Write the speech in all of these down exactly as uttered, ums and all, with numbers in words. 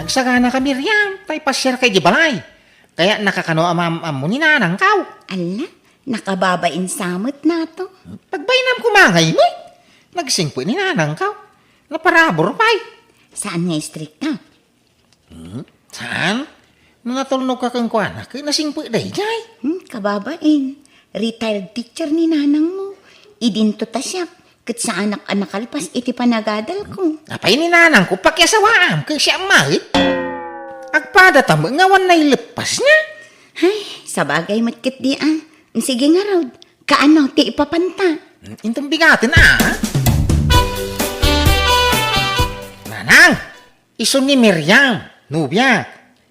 Sagana ka, Miriam, ta ipasiarka idiay balay. Kayatnaka kano a maam-ammo ni nanangkaw. Ala, nakababain sa met nato. Pagbainam koma ngay met. Nagsingpet ni nanangkaw. Naparabur pay. Saan nga istrikta? Hmm? Saan? No natulnogka kenkuana, ket nasingpet daydiay. Hmm, kababain. Retired teacher ni nanangmo. Idinto ta siak, ket saanak a nakalpas iti panagadalko. Apay ni nanangko, pakiasawaam, ket siak met. Agpada ta met nga awan naileppasna. Ay, sabagay met ketdi a. Sige ngarud, kaano ti ipapanta? Hmm, inton bigaten a. Nanang! Isu ni Miriam, nobiak.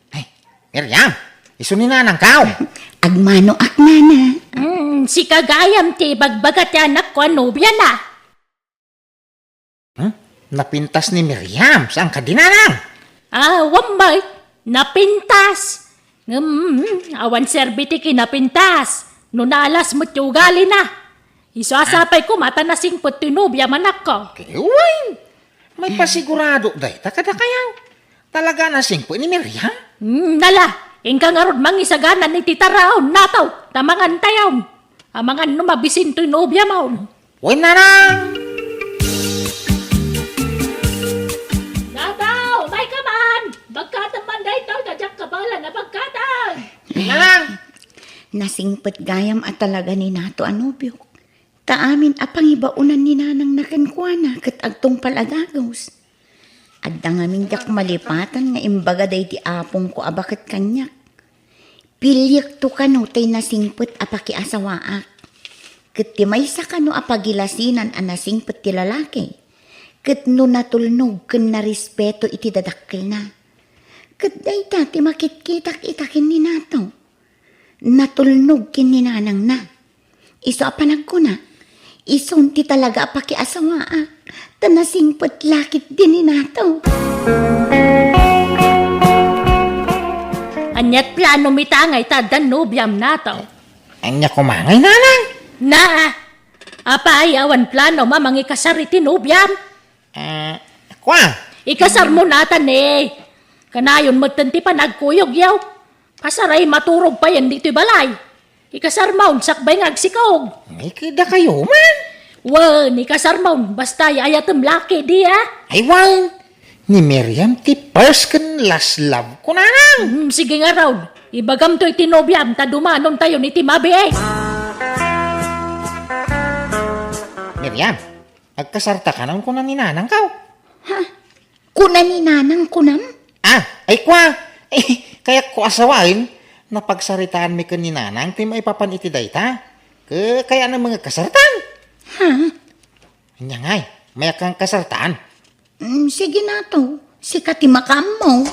Ay, Miriam, isu ni nanangkaw. Agmanoak, nana. Hmm, sika gayam ti ibagbaga ti anakko a nobiana. Hmm? Napintas ni Miriam, saan kadi, nanang? Ah, awan met, napintas. Ngem, awan serbi ti kinapintas. No naalas met ti ugalina. Isu a sapay koma ta nasingpet ti nobiam, anakko. Ket wen, maipasigurado dayta kadakayo. Talaga a nasingpet ni Miriam? Hmm, nala, inka ngarud mangisagana iti taraon, nataw, ta mangantayon. Amangan no mabisin toy nobiam. Wen, nanang! Nataw, mayka man! Bagkatem man daytoy, ta diak kabaelan a bagkaten! Nanang! Nasingpet gayam a talaga ni nato a nobiok. Ta amin a pangibaonan ni nanangna kenkuana ket agtungpal a dagus. Adda ngamin diak malipatan nga imbaga daydi apongko a baket kaniak. Piliekto kano tay nasingpet a pakiasawaak. Ket ti maysa kano a pagilasinan a nasingpet ti lalaki, ket no natulnog ken narespeto iti dadakkelna. Ket dayta ti makitkitak ita ken ni nato. Natulnog ken ni nanangna. Isu a panagkuna, isun ti talaga a pakiasawaak, ta nasingpet la ketdi ni nato. Aniat planom ita nga ita addan nobiam, nataw? Ania koma ngay, nanang? Na, apay, awan planom a mangikasar iti nobiam? Eh, kua? Ikasarmo natan, eh. Kanayon metten ti panagkuyogyo. Pasaray maturog payen ditoy balay. Ikasarmon, sakbay nga agsikaog. Ay, kadakayo man. Wen, ikasarmon, basta ay-ayatem la ketdi, a? Ay, wen. Ni Miriam ti first ken last love ko, nanang. Hmm, sige ngarud. Ibagamto iti nobiam, ta dumanontayon iti mabiit. Miriam, agkasarta kano, kuna ni nanangko. Ha? Kuna ni nanang, kunam? Ah, ay kua, eh, kayatko a sawen, napagsaritaanmi ken ni nanang ti maipapan iti dayta. Ke-, kayatna nga agkasartan. Ha? Ania ngay, mayat nga agkasartan? Mm, sige nataw, sika ti makaammo.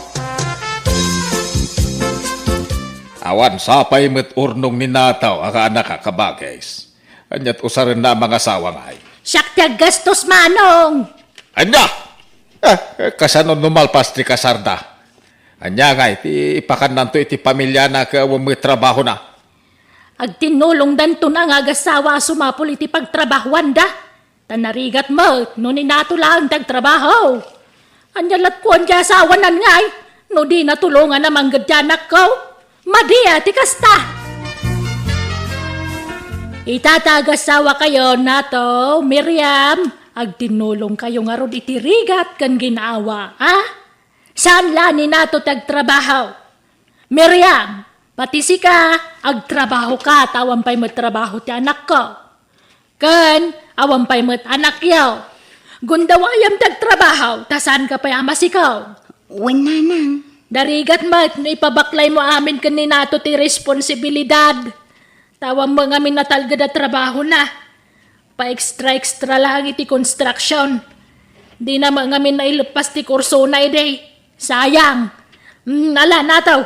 Awan sapay met urnong ni nataw a kaanak a kabagis. Aniat usarenna a mangasawa ngay? Siak ti aggastos, manong! Ania? Eh, eh, kasano no malpas ti kasarda? Ania ngay ti ipakannanto iti pamiliana ket awan met trabahona? Agtinnulongdanton a nga agassawa a sumapul iti pagtrabahoanda. Ta narigat met no ni nato laeng ti agtrabaho. Ania latkuan ti asawanan ngay no dina tulongan a mangged ti anakko? Madi a ti kasta! Ita ta agassawakayo, nataw, Miriam, agtinnulongkayo ngarud iti rigat ken gin-awa, a? Saan la ni nato ti agtrabaho. Miriam, pati sika, agtrabahoka ta awan pay met trabaho ti anakko. Ken awan pay met anakyo. Gundawayam ti agtrabaho, ta saanka pay a masikaw. Wen, nanang. Narigat met no ipabaklaymo amin ken ni nato ti responsibilidad. Ta awan met ngamin natalged a trabahona. Pa-extra-extra laeng iti construction. Dina met ngamin naileppas ti kursona idi. Sayang. Hmm, ala, nataw.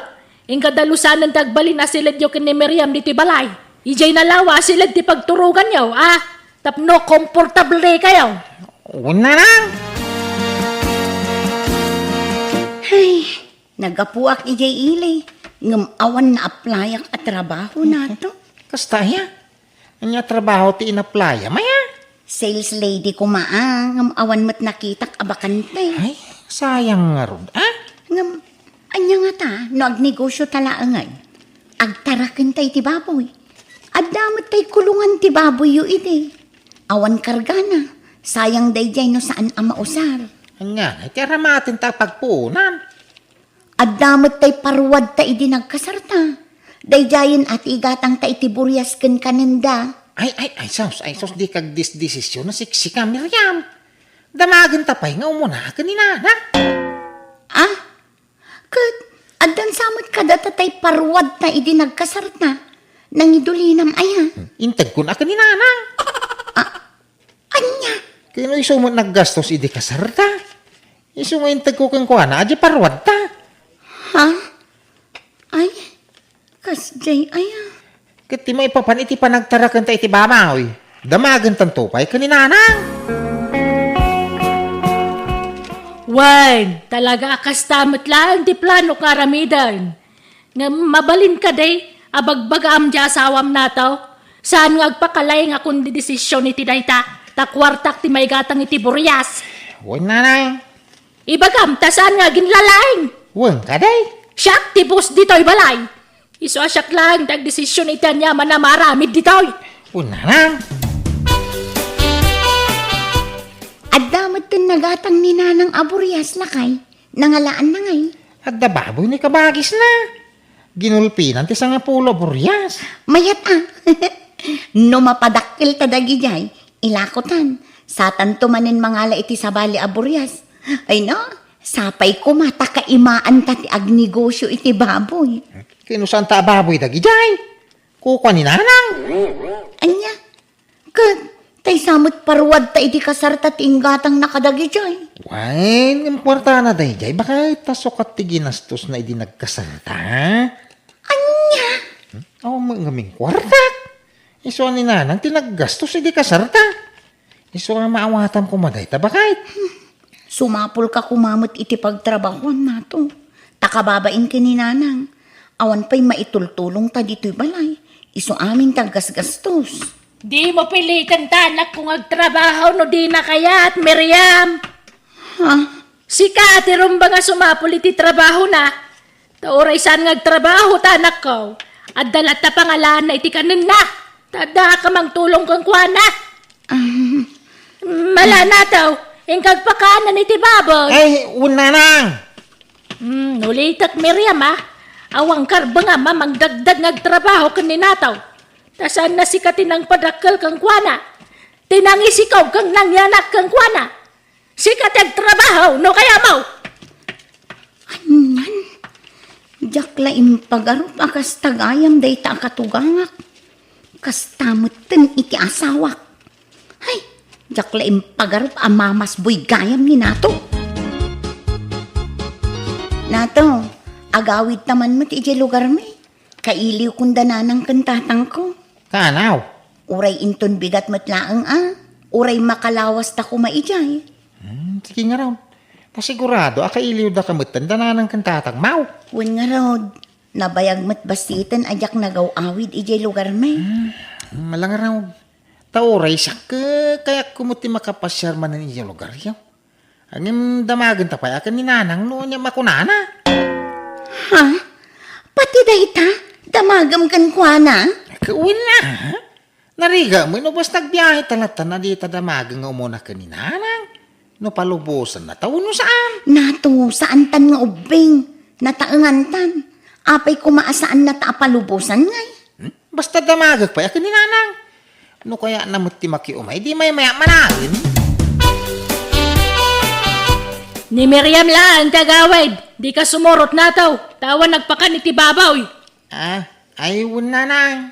Inka dalusanen ti agbalin a siledyo ken ni Miriam ditoy balay. Idiay nalawa a siled ti pagturoganyo, a? Tapno komportablekayo. Una lang. Ay, naggapuak idiay ili. Ngem awan naaplayak a trabaho nato. Kasta aya? Ania trabaho ti inaplaya, maya? Sales lady koma, a, ngem awan met nakitak a bakante. Ay, sayang ngarud, a? Ngem No agnegosio ta laeng, agtarakenta iti baboy. Adda met tay kulongan ti baboyyo idi. Awan kargana. Sayang daydiay no saan a mausar. Ania, iti aramatenta a pagpuonan. Adda met tay paruadta idi nagkasarta. Daydiayen a ti igatangta iti burias ken kanenda. Ay, ay, ay, sus, ay, sus, di kagdisdesisyon a siksika, Miriam. Damagenta pay nga umuna ken ni Nanang. Ah? Ket addan sa met kadata tay paruadta idi nagkasarta. Nangidulinam aya? Integkon a ken ni Nanang. Ah, ania? Ken no isu met naggastos idi kasarta. Isu nga integko kenkuana, adi paruadta. Ha? Ay, kasdiay aya. Ket ti maipapan iti panagtarakenta iti baboy, damagentanto pay ken ni Nanang. Wen, talaga a kasta met laeng ti planok nga aramiden. Ngem mabalin kadi a bagbagaam ti asawam, Nato? Saan nga agpakalaing a kondidesisyon iti dayta, ta kuartak ti maigatang iti burias. Wen, Nanang. Ibagam ta saan nga aginlalaing. Wen kadi? Siak ti boss ditoy balay. Isu a siak laeng ti agdesisyon iti aniaman a maaramid ditoy. Wen, Nanang. Adda met ti nagatang ni Nanang a burias, lakay. Nangalaanna ngay? Adda baboy ni kabagisna. Ginulpinan ti sangapulo a burias. Mayat a. No mapadakkel ta dagidiay, ilakotan. Satanto manen mangala iti sabali a burias. Ay no, sapay koma ta kaimaanta ti agnegosyo iti baboy. Ken no saanta a baboy dagidiay? Kukua ni Nanang. Ania? Ket tay sa met paruadta idi kasarta ti inggatangna kadagidiay. Wen, ngem kuartana daydiay, baket ta sukat ti ginastosna idi nagkasarta. Ania? Hmm? Awan met ngamin kuartak. Isu a ni Nanang ti naggastos idi kasarta. Isu a maawatam koma dayta, baket. Sumapulka koma met iti pagtrabahuannato. Ta kababain ken ni Nanang, awan pay maitultulongta ditoy balay. Isu amin ti aggasgastos. Dimo piliten ti anakko nga agtrabaho no dina kayat, Miriam. Ha? Sika ti rumbeng a sumapul iti trabahona. Ta uray saan nga agtrabaho ti anakko, adda latta pangalaanna iti kanenna. Ta adda ka mangtulong kenkuana. Ah. Mala, Nato, inka agpakaanna iti baboy. Ay, wen, Nanang. Hmm, ulitek, Miriam, a. Awan karbengam a mangdagdag nga agtrabaho ken ni Nato. Ta saanna sika ti nangpadakkel kenkuana. Ti nangisikaw ken nangyanak kenkuana. Sika ti agtrabaho, no kayatmo. Anian? Diak la impagarup a kasta gayam dayta a katugangak. Kasta metten iti asawak. Hay, diak la impagarup a mamasboy gayam ni Nato. Nato, agawidta man met idiay lugarmi. Kailiwkon da nanang ken tatangko. Kaanaw? Uray inton bigat met laeng a, uray makalawasta koma idiay. Hmm, sige ngarud. Ta sigurado a kailiwda ka metten da nanang ken tatangmo. Wen ngarud, nabayag met bassiten a diak nagaw-awid idiay lugarmi. Hmm, mala ngarud. Ta uray siak, kayatko met ti makapasiar manen idiay lugaryo. Ngem damagenta pay a ken ni nanang no ania makunana. Ha? Pati dayta, damagem kenkuana? Ket wen a. Narigat met no basta agbiahe ta latta a dita damagen nga umuna ken ni nanang. No palubosanna ta wenno saan. Nato, saantan nga ubbing. Nataengantan. Apay koma a saanna ta a palubosan ngay? Hmm? Basta damagek pay a ken ni nanang. No kayatna met ti makiumay, di maymayak managen. Ni Miriam laeng ti agawid, dika sumurot Nato, ta awan nagpakan iti baboy. Ah, ay, wen nanang.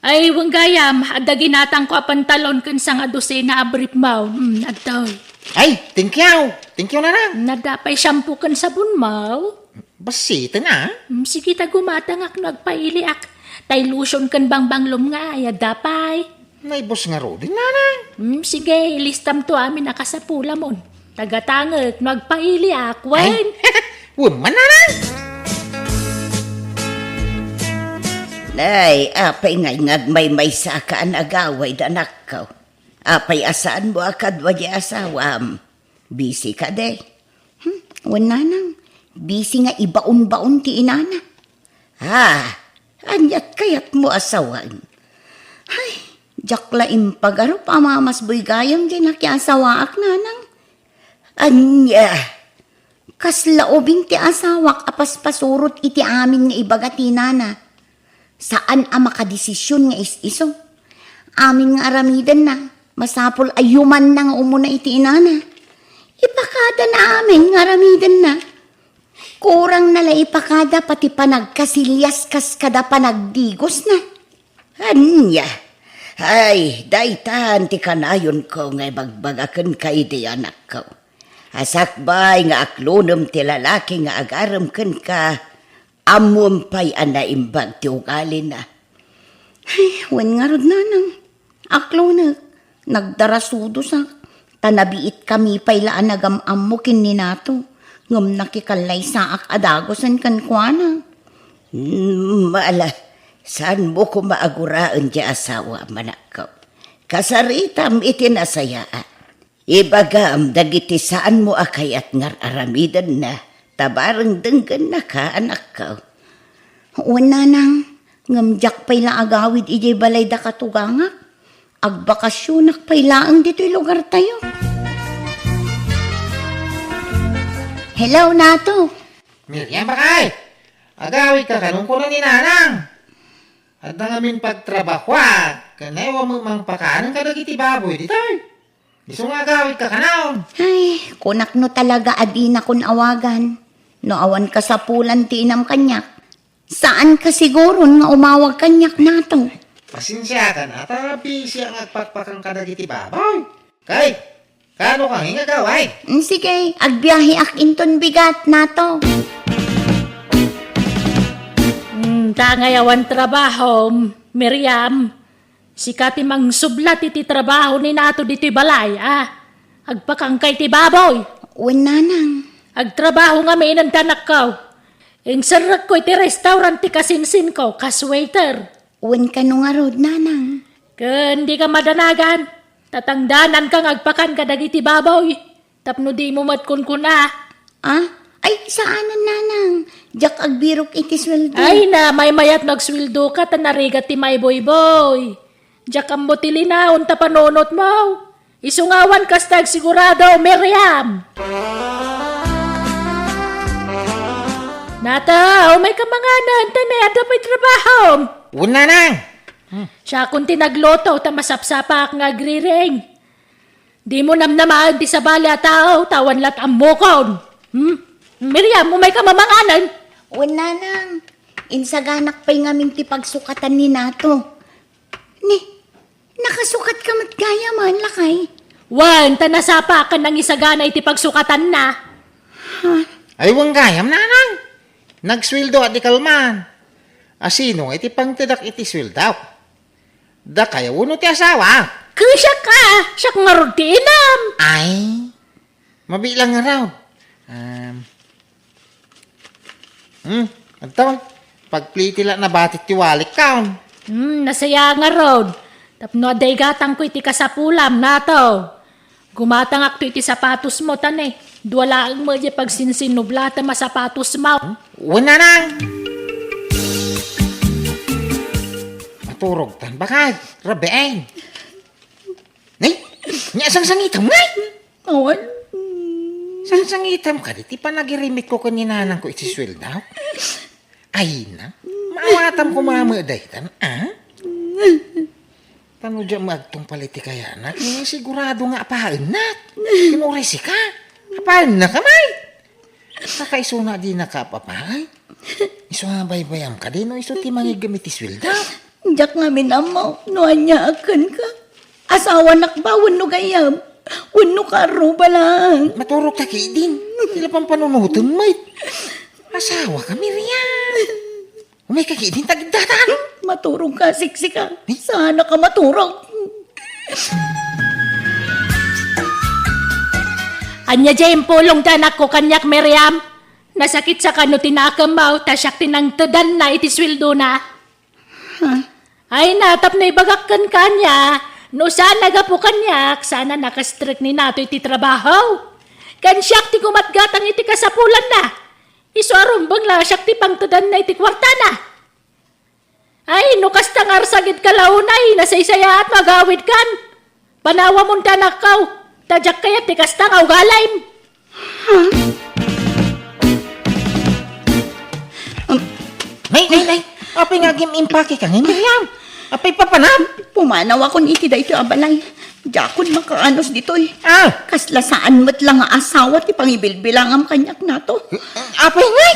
Ay, wen gayam, adda ginatangko a pantalon ken sangadosena a briefmo. Hmm, adtoy. Ay, thank you. Thank you, nanang. Adda pay shampoo ken sabonmo. Bassiten a? Hmm, sige ta gumatangak no agpailiak. Tay lotion ken bangbanglom nga ay adda pay. Naibus ngaruden, nanang. Hmm, sige, ilistamto amin a kasapulamon. Tagatangek no agpailiak, wen. Ay, wen man, nanang. Nay, apay ngay nga agmaymaysa ka a nagawid, anakko? Apay a saanmo a kadua di asawam? Busy kadi? Hmm, wen nanang, Bisi nga ibaon-baon ti inana. Ah, aniat kayatmo a sawen? Ay, diak la impagarup a mamasboy gayam diay nakiasawaak, nanang. Ania? Kasla ubing ti asawak a paspasurot iti amin nga ibaga ti nana. Saan a makadesision nga is-isu. Amin nga aramidenna, masapul a yumanna nga umuna iti inana. Ipakadana amin nga aramidenna. Kurangna la ipakada pati panagkasilias kas kada panagdigosna. Ania? Ay, daytan ti kanayonko nga ibagbagaken kaydi, anakko. A sakbay nga aklonem ti lalaki nga agarem kenka, ammom pay a naimbag ti ugalina. Ay, wen ngarud, nanang. Aklonek, nagdarasudosak, ta nabiitkami pay la a nagam-ammo ken ni Nato, ngem nakikallaysaak a dagusen kenkuana. Hmm, ala, saanmo koma a guraen ti asawa, manakko. Kasaritam iti nasayaat. Ibagam dagiti saanmo a kayat nga ar-aramidenna, ta bareng denggennaka, anakko. Wen, nanang, ngem diak pay la agawid idiay balay da katugangak. Agbakasionak pay laeng ditoy lugartayo. Hello, Nato. Miriam, bakay! Agawidka kano, kuna ni nanang. Adda ngamin pagtrabahoak, ken awan met mangpakanen kadagiti baboy ditoy. Isu nga agawidka kano. Ay, kunak no talaga a dinakon awagan. No awan kasapulan ti inam kaniak, saanka siguron nga umawag kaniak, Nato. Pasensiakan, a, ta bisiak nga agpakpakan kadagiti baboy. Kay, kano ka nga agaway? Mm, sige, agbiaheak inton bigat, Nato. Mm, ta ngay awan trabahom, Miriam. Sika ti mangsublat iti trabaho ni Nato ditoy balay, a? Agpakankay ti baboy. Wen, nanang. Agtrabaho ngamin, anakko. Inserrekko iti restaurant ti kasinsinko, kas waiter. Wen, kano ngarud, nanang? Ken dika madanagan, ta tangdananka nga agpakan kadagiti baboy. Tapno dimo met kunkuna. Ah? Ay, saanen, nanang. Diak agbirok iti sueldo. Ay na, maymayat no agsueldoka ta narigat ti maibuybuy. Diak ammo ti linaon ta panunotmo. Isu nga awan kasta agsigurado, Miriam. Nato, umayka manganen, ta adda pay trabahom. Wen, nanang. Siakon ti nagluto, ta masapsapaak nga agriring. Dimo namnamaen ti sabali a tao, ta awan la't ammokon. Hmm? Miriam, umayka manganen. Wen, nanang, insaganak pay ngamin ti pagsukatan ni Nato. Ni, nakasukatka met gayam, lakay? Wen, ta nasapaakan nangisagana iti pagsukatanna. Ha? Ay, wen gayam, nanang. Nagsueldo a di kalman. A, sino nga iti pangtedak iti sueldak? Dakayo wenno ti asawa? Ket siak a, siak ngarud ti inam. Ay, mabilang ngarud. Um, hmm, adto, pagpliti la nabatit ti walik kaon. Hmm, nasaya ngarud. Tapno adda igatangko iti kasapulam, Nato. Gumatangakto iti sapatosmo, ta ne, dua laeng met diay pagsinsinublatem a sapatosmo. Wen, nanang. Maturogtan, bakay, rabiin. Nay, nia sangsangitam, ngay? Awan. Sangsangitam kadi ti panagirimitko ken ni nanangko iti sueldak? Ay na, maawatam koma met daytan, a? Ta no diak agtungpal iti kayanak, eh, sigurado nga apaennak. Ken uray sika, apaennaka met. Saka isuna dinaka apapaen. Isu a baybayam kadi no isu ti mangiggem iti suelda. Diak ngamin ammo no ania a kenka. Asawanak ba wenno gayyem? Wenno karruba laeng? Maturogka ketdin. Ti la pampanunotem met. Asawaka, Miriam. Umayka ketdin, ta giddatan. Maturogka, siksika. Eh? Saanaka maturog. Ania diay impulong ti anakko kaniak, Miriam? Nasakitsa kano ti nakemmo, ta siak ti nangtedanna iti sueldona? Ha? Ay na, tapno ibagak kenka ania, no saan a gapu kaniak, saan a nakastrek ni Nato iti trabaho. Ken siak ti gumatgatang iti kasapulanna. Isu a rumbeng la siak ti pangtedanna iti kuartana. Ay, no kasta nga arsagidka la unay, nasaysayaat no agawidkan. Panawamon ti anakkaw, ta diak kayat ti kasta nga ugalim. Nay, nay, nay! Apay nga agim-impake ka ngay, Miriam? Apay papanam? Pumanawakon iti daytoy a balay. Diakon makaanus ditoy. Ah! Kasla saan met la nga asawa ti pangibilbilangam kaniak nato. Apay ngay?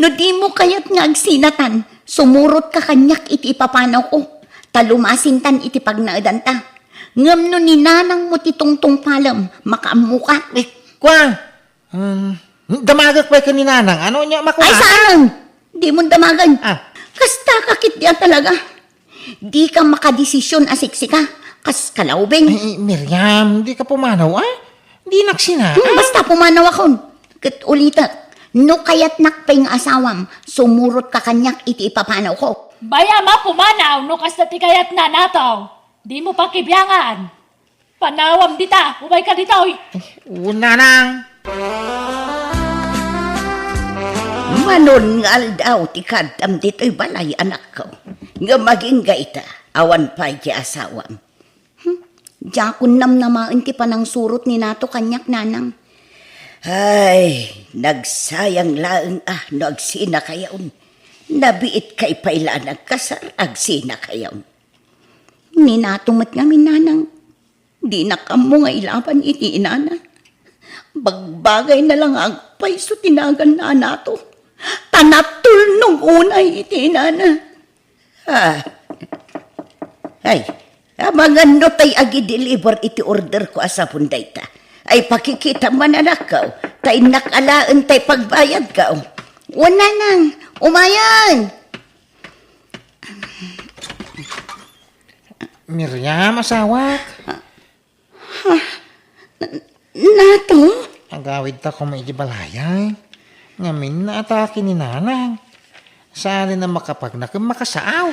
No dimo kayat nga agsinatan, sumurotka kaniak iti ipapanawko, ta lumasintan iti pagnaedanta. Ngem no ni nanangmo ti tungtungpalem, makaammoka. Eh, kua, um, damagek pay ken ni nanang. Ano nya makuna? Ay, saan? Dimon damagen. Ah. Kasta ka ketdi a talaga. Dika makadesisyon a siksika, kas kalaubing. Ay, Miriam, dika pumanaw, ah? Dinak sina, Hmm, ah? Basta pumanawakon. Ket ulitek, no kayatnak pay nga asawam, sumurotka kaniak iti ipapanawko. Bayam a pumanaw no kasta ti kayatna, Nataw. Dimo pakibiangan. Panawam dita, umayka ditoy. Una nang. Manon nga aldaw ti kaadam ditoy balay, anakko. Ngem agingga ita, awan pay ti asawam. Hmm? Diakon namnamaen ti panangsurot ni Nato kaniak, nanang. Ay, nagsayang laeng a no agsinakayon. Nabiitkay pay la a nagkasar, agsinakayon. Ni Nato met ngamin, nanang. Dinak ammo nga ilaban iti inana. Bagbagayna la nga agpayso ti naganna a Nato. Ta natulnog unay iti inana. Ah. Ay, amangan no tay agi-deliver iti orderko a sabon dayta. Ay, pakikitam man, anakko, ta innak alaen tay pagbayadko. Wen, nanang, umayen! Miriam, asawak. Ha? N-, Nato? Agawidta koma iti balay, ay. Ngamin naatake ni nanang. Saan a makapagna ken makasaaw.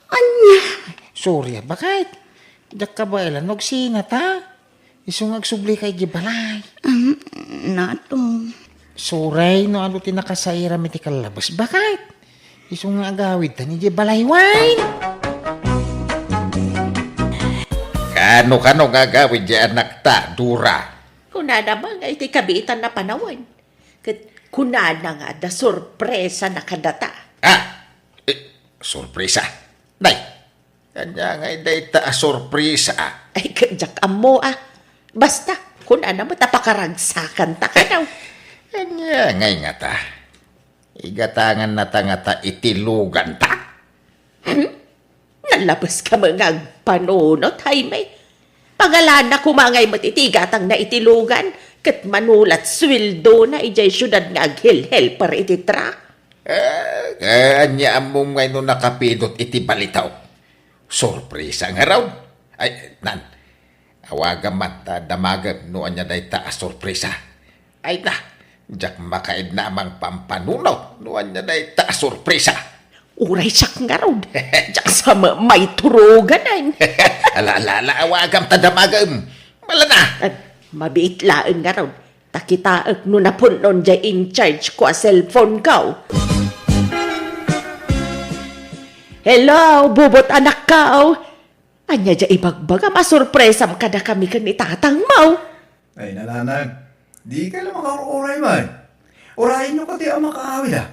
Ania? Sorry a, baket. Diak kabaelan no agsinata. Isu nga agsublika iti balay. Um, Nato. Sorry no adu ti nakasairam iti kallabes, baket. Isu nga agawidtan iti balay, wen. Kano, kano nga agawid ti anakta, Dora? Kunana man nga iti kabiitanna panawen. Ket kunana nga adda sorpresana kadata. Ah! Eh, sorpresa? Nay, ania ngay dayta a sorpresa? Ay, ket diak ammo, a. Basta, kunana met a pakaragsakanta kano. Ania ngay ngata? Igatangannata ngata iti luganta? Hmm? Nalabeska met nga agpanunot, Jaime. Pangalana koma ngay met iti igatangna iti lugan, ket mano lat suweldona idiay siudad nga aghelhelper iti truck. Eh, eh, ania ammom ngay no nakapidot iti balitaw? Sorpresa ngarud. Ay, nan, awagam man ta damagem no ania dayta a sorpresa. Ay na, diak makaidna a mangpampanunot no ania dayta a sorpresa. Uray siak ngarud, diak sa ma-, maituruganan. Ala, ala, ala, awagam ta damagem. Malana. Ay, mabiit laeng ngarud. Ta kitaek no napun-on diay in charge ko a cellphone ko. Hello, bubot anakko. Ania diay ibagbagam a sorpresam kadakami ken ni tatangmo? Ay, nanang, dikay la makaur-uray man. Urayenyo kadi a makaawid, a.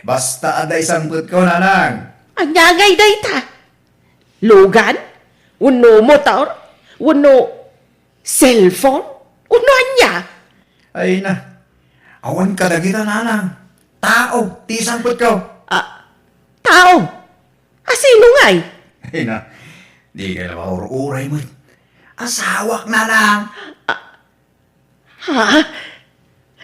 Basta adda isangpetko, nanang. Ania ngay dayta? Lugan? Wenno motor? Wenno cellphone? Wenno ania? Ay na, awan kadagita, nanang. Tao ti isangpetko. Ah, tao? A sino ngay? Ay na, dikay la makaur-uray met. Asawak, nanang. Ah, ha?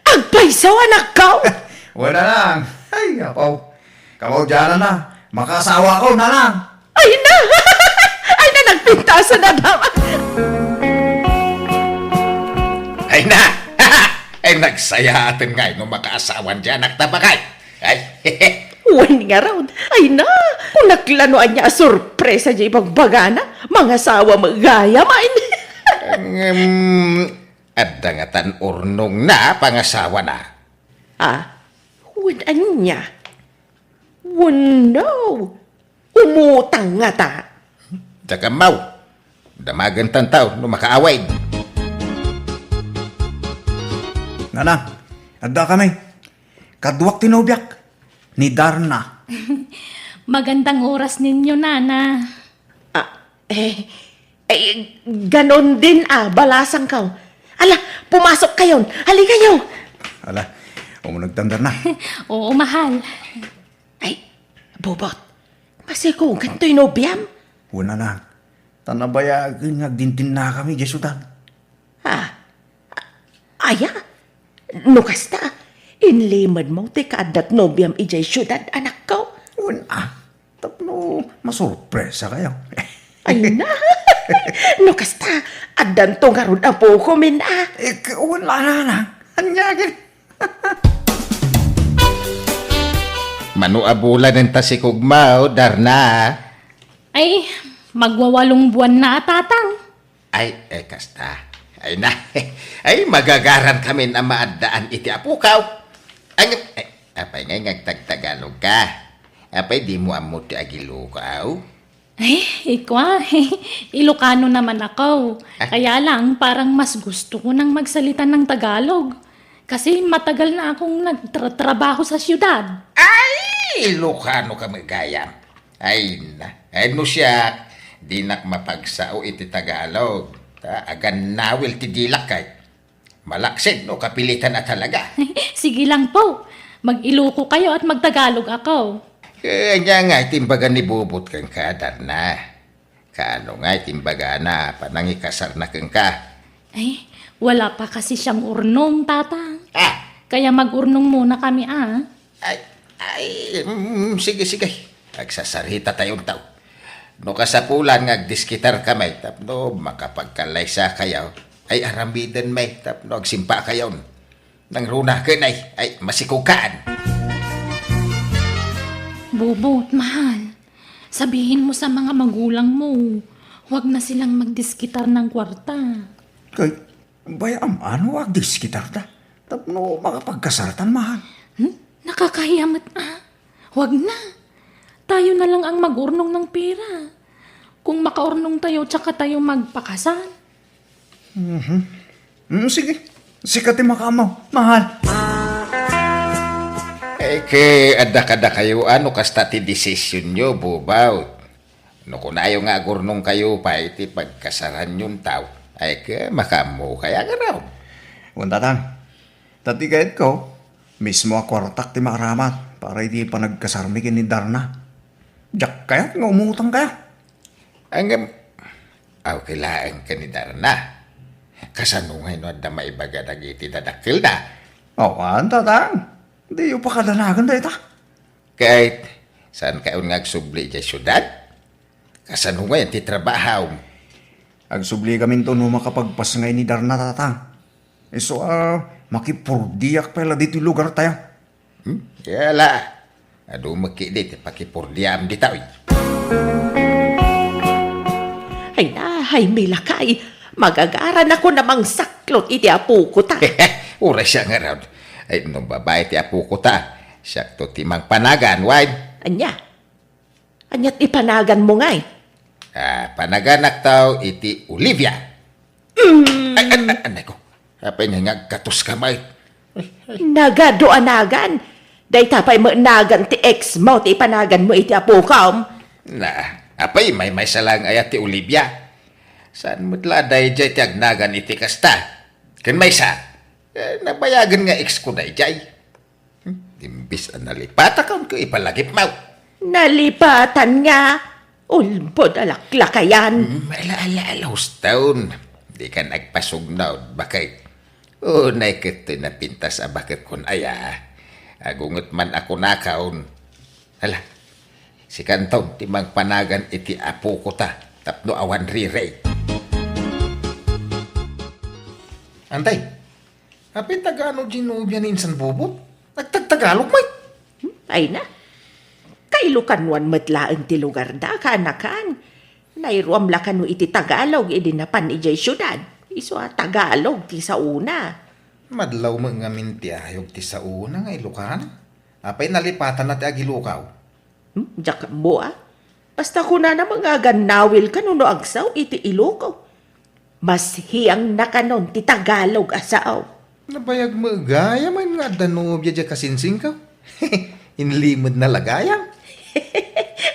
Agpayso, anakko? Wen, nanang. Ay, apo. Kamaudiananna, makaasawakon, nanang. Ay na! Ay na, nagpintasan a dama. Ay na! Ay, nagsayaaten ngay no makaasawan diay anakta, baket. Ay. Wen ngarud. Ay na! Kunak la no ania a sorpresa diay ibagbagana. Mangasawa met gayam, ay. Ngem, adda ngatan urnongna a pangasawana. Ah, Wen ania? Wenno, umutang ngata? Diak ammo. Damagentan ta no makaawid. Nana, adda kami. Kaduak ti nobiak, ni Darna. Magandang oras ninyo, Nana. Ah, eh, eh, ganon din, ah, balasangko. Ala, pumasok kayon. Halikayo. Ala, umuneg tan, Darna. Oo, mahal. Ay, Bobot, masikugan toy nobiam? Wen, anak. Ta nabayagen nga agdindinna kami idiay siudad. Ah, aya? No kasta, inlimedmo ti kaaddat nobiam idiay siudad, anakko? Wen, ah. Tapno masurpresa kayo. Ay na! No kasta, addanto ngarud a bukomin, ah. Eh, k-, wen la, anak. Ania ket? Mano a bulan enta sikugmo, Darna? Ay, magwawalong buwan na a, Tatang. Ay, eh, kasta. Ay na, ay, magagaran kamin a maaddaan iti apokaw. Ang, eh, apay ngay nga agtagtagalog ka? Apay dimo ammo ti agilukaw? Ay, ikwa, Ilocano naman ako. Ah? Kaya lang, parang mas gusto ko nang magsalita ng Tagalog. Kasi matagal na akong nagtratrabaho sa siyudad. Ay, Ilocano ka met gayam. Ay na, ay no siak, dinak mapagsao iti Tagalog. Ta, agannawil ti dilak kay. Malaksid no kapilitan a talaga. Sige lang po. Mag-Iloco kayo at magtagalog ako. Eh, ania nga iti imbaga ni Bobot kenka, Darna? Kaano nga iti imbagana a panangikasarna kenka? Ay, wala pa kasi siyang urnong, Tatang. Ah! Kaya mag-urnong muna kami, ah. Ay, ay, mm, sige, sige. Agsasarita tayo, taw. No kasapulan nga agdiskitar kami, tapno makapagkalaysa kayo, ay aramiden may, tapno agsimpa kayon. Nangruna ken ay, ay, masikukaan. Bobot, mahal. Sabihin mo sa mga magulang mo, huwag na silang magdiskitar ng kwarta. Kay, bayam ano agdiskitar da? Tapno makapagkasartan, mahal. Hmm? Nakakahiya met, ah. Huwag na. Tayo na lang ang mag-urnong ng pera. Kung makaurnong tayo, tsaka tayo magpakasal. Mhm. Mm, sige. Sika ti makaammo, mahal. Eh, ke, adda kadakayo, ano kasta ti desisyonyo, Bubaw? No kunayo nga agurnong kayo pay ti pagkasaranyon taw, ay ke, makaammo kaya nga raw? Wen, Tatang. Ta ti kayatko, mismo a kuartak ti maaramat para iti panagkasarmi ken ni Darna. Diak kayat nga umutang kaya. Ngem, aw, kailaen ken ni Darna. Kasano ngay no adda maibaga dagiti dadakkelda? Awan, Tatang. Diyo pakadanagan dayta. Ket, saan kayon nga agsubli idiay siudad? Kasano ngay ti trabahom? Agsubli kaminto no makapagpas ngay ni Darna, Tatang. Isu a, makipurdiak pay la ditoy lugar tayo. Hmm? Kaya la, adu met ketdi ti pakipurdiam ditoy. Ay na, ay, milakay. Magagaran ako na mangsaklot iti apoko ta. Uray siya nga raw. Ay, no babae ti apoko ta, siak to ti mangpanagan, wen? Ania? Ania ti panagan mo ngay? Ah, panaganak taw iti Olivia. Mm. Ay, ay, ay, anay ko. Apay nga nga agkatos ka, may? Nagadu a nagan. Dayta pay met nagan ti ex mo ti ipanagan mo iti apokom. Na, apay may maysa lang aya ti Olivia? Saan met la daydiay ti agnagan iti kasta? Ken maysa, eh, nabayagen nga ex ko daydiay. Hmm? Imbis a nalipatan ka, ipalagipmo. Nalipatan nga? Ulbod a laklakayan. Hmm, ala, ala, ala, uston. Di ka nagpasugnod, baket. Unay ket toy napintas a baket kun aya. Agunget man a kunakon. Ala, sikanton ti mangpanagan iti apoko ta tapno awan rirey. Antay, Apay, taga-ano diay nobia ni insan Bobot? Nagtagtagalog met. Hmm, ay na. Kailokanoan met laeng ti lugarda, kaanakan. Nairuam la kano iti Tagalog idi napan idiay siudad. Isu a Tagalog ti saona. Madlaw met ngamin ti ayog ti saona nga Ilokano. Apay nalipatanna ti agilukaw? Hmm, diak ammo a. Basta kunana met nga agannawilka no agsaw iti iluko. Masiangna kanon ti Tagalog a sao. Nabayag met gayam nga adda nobia diay kasinsinko. Inlimedna la gayam.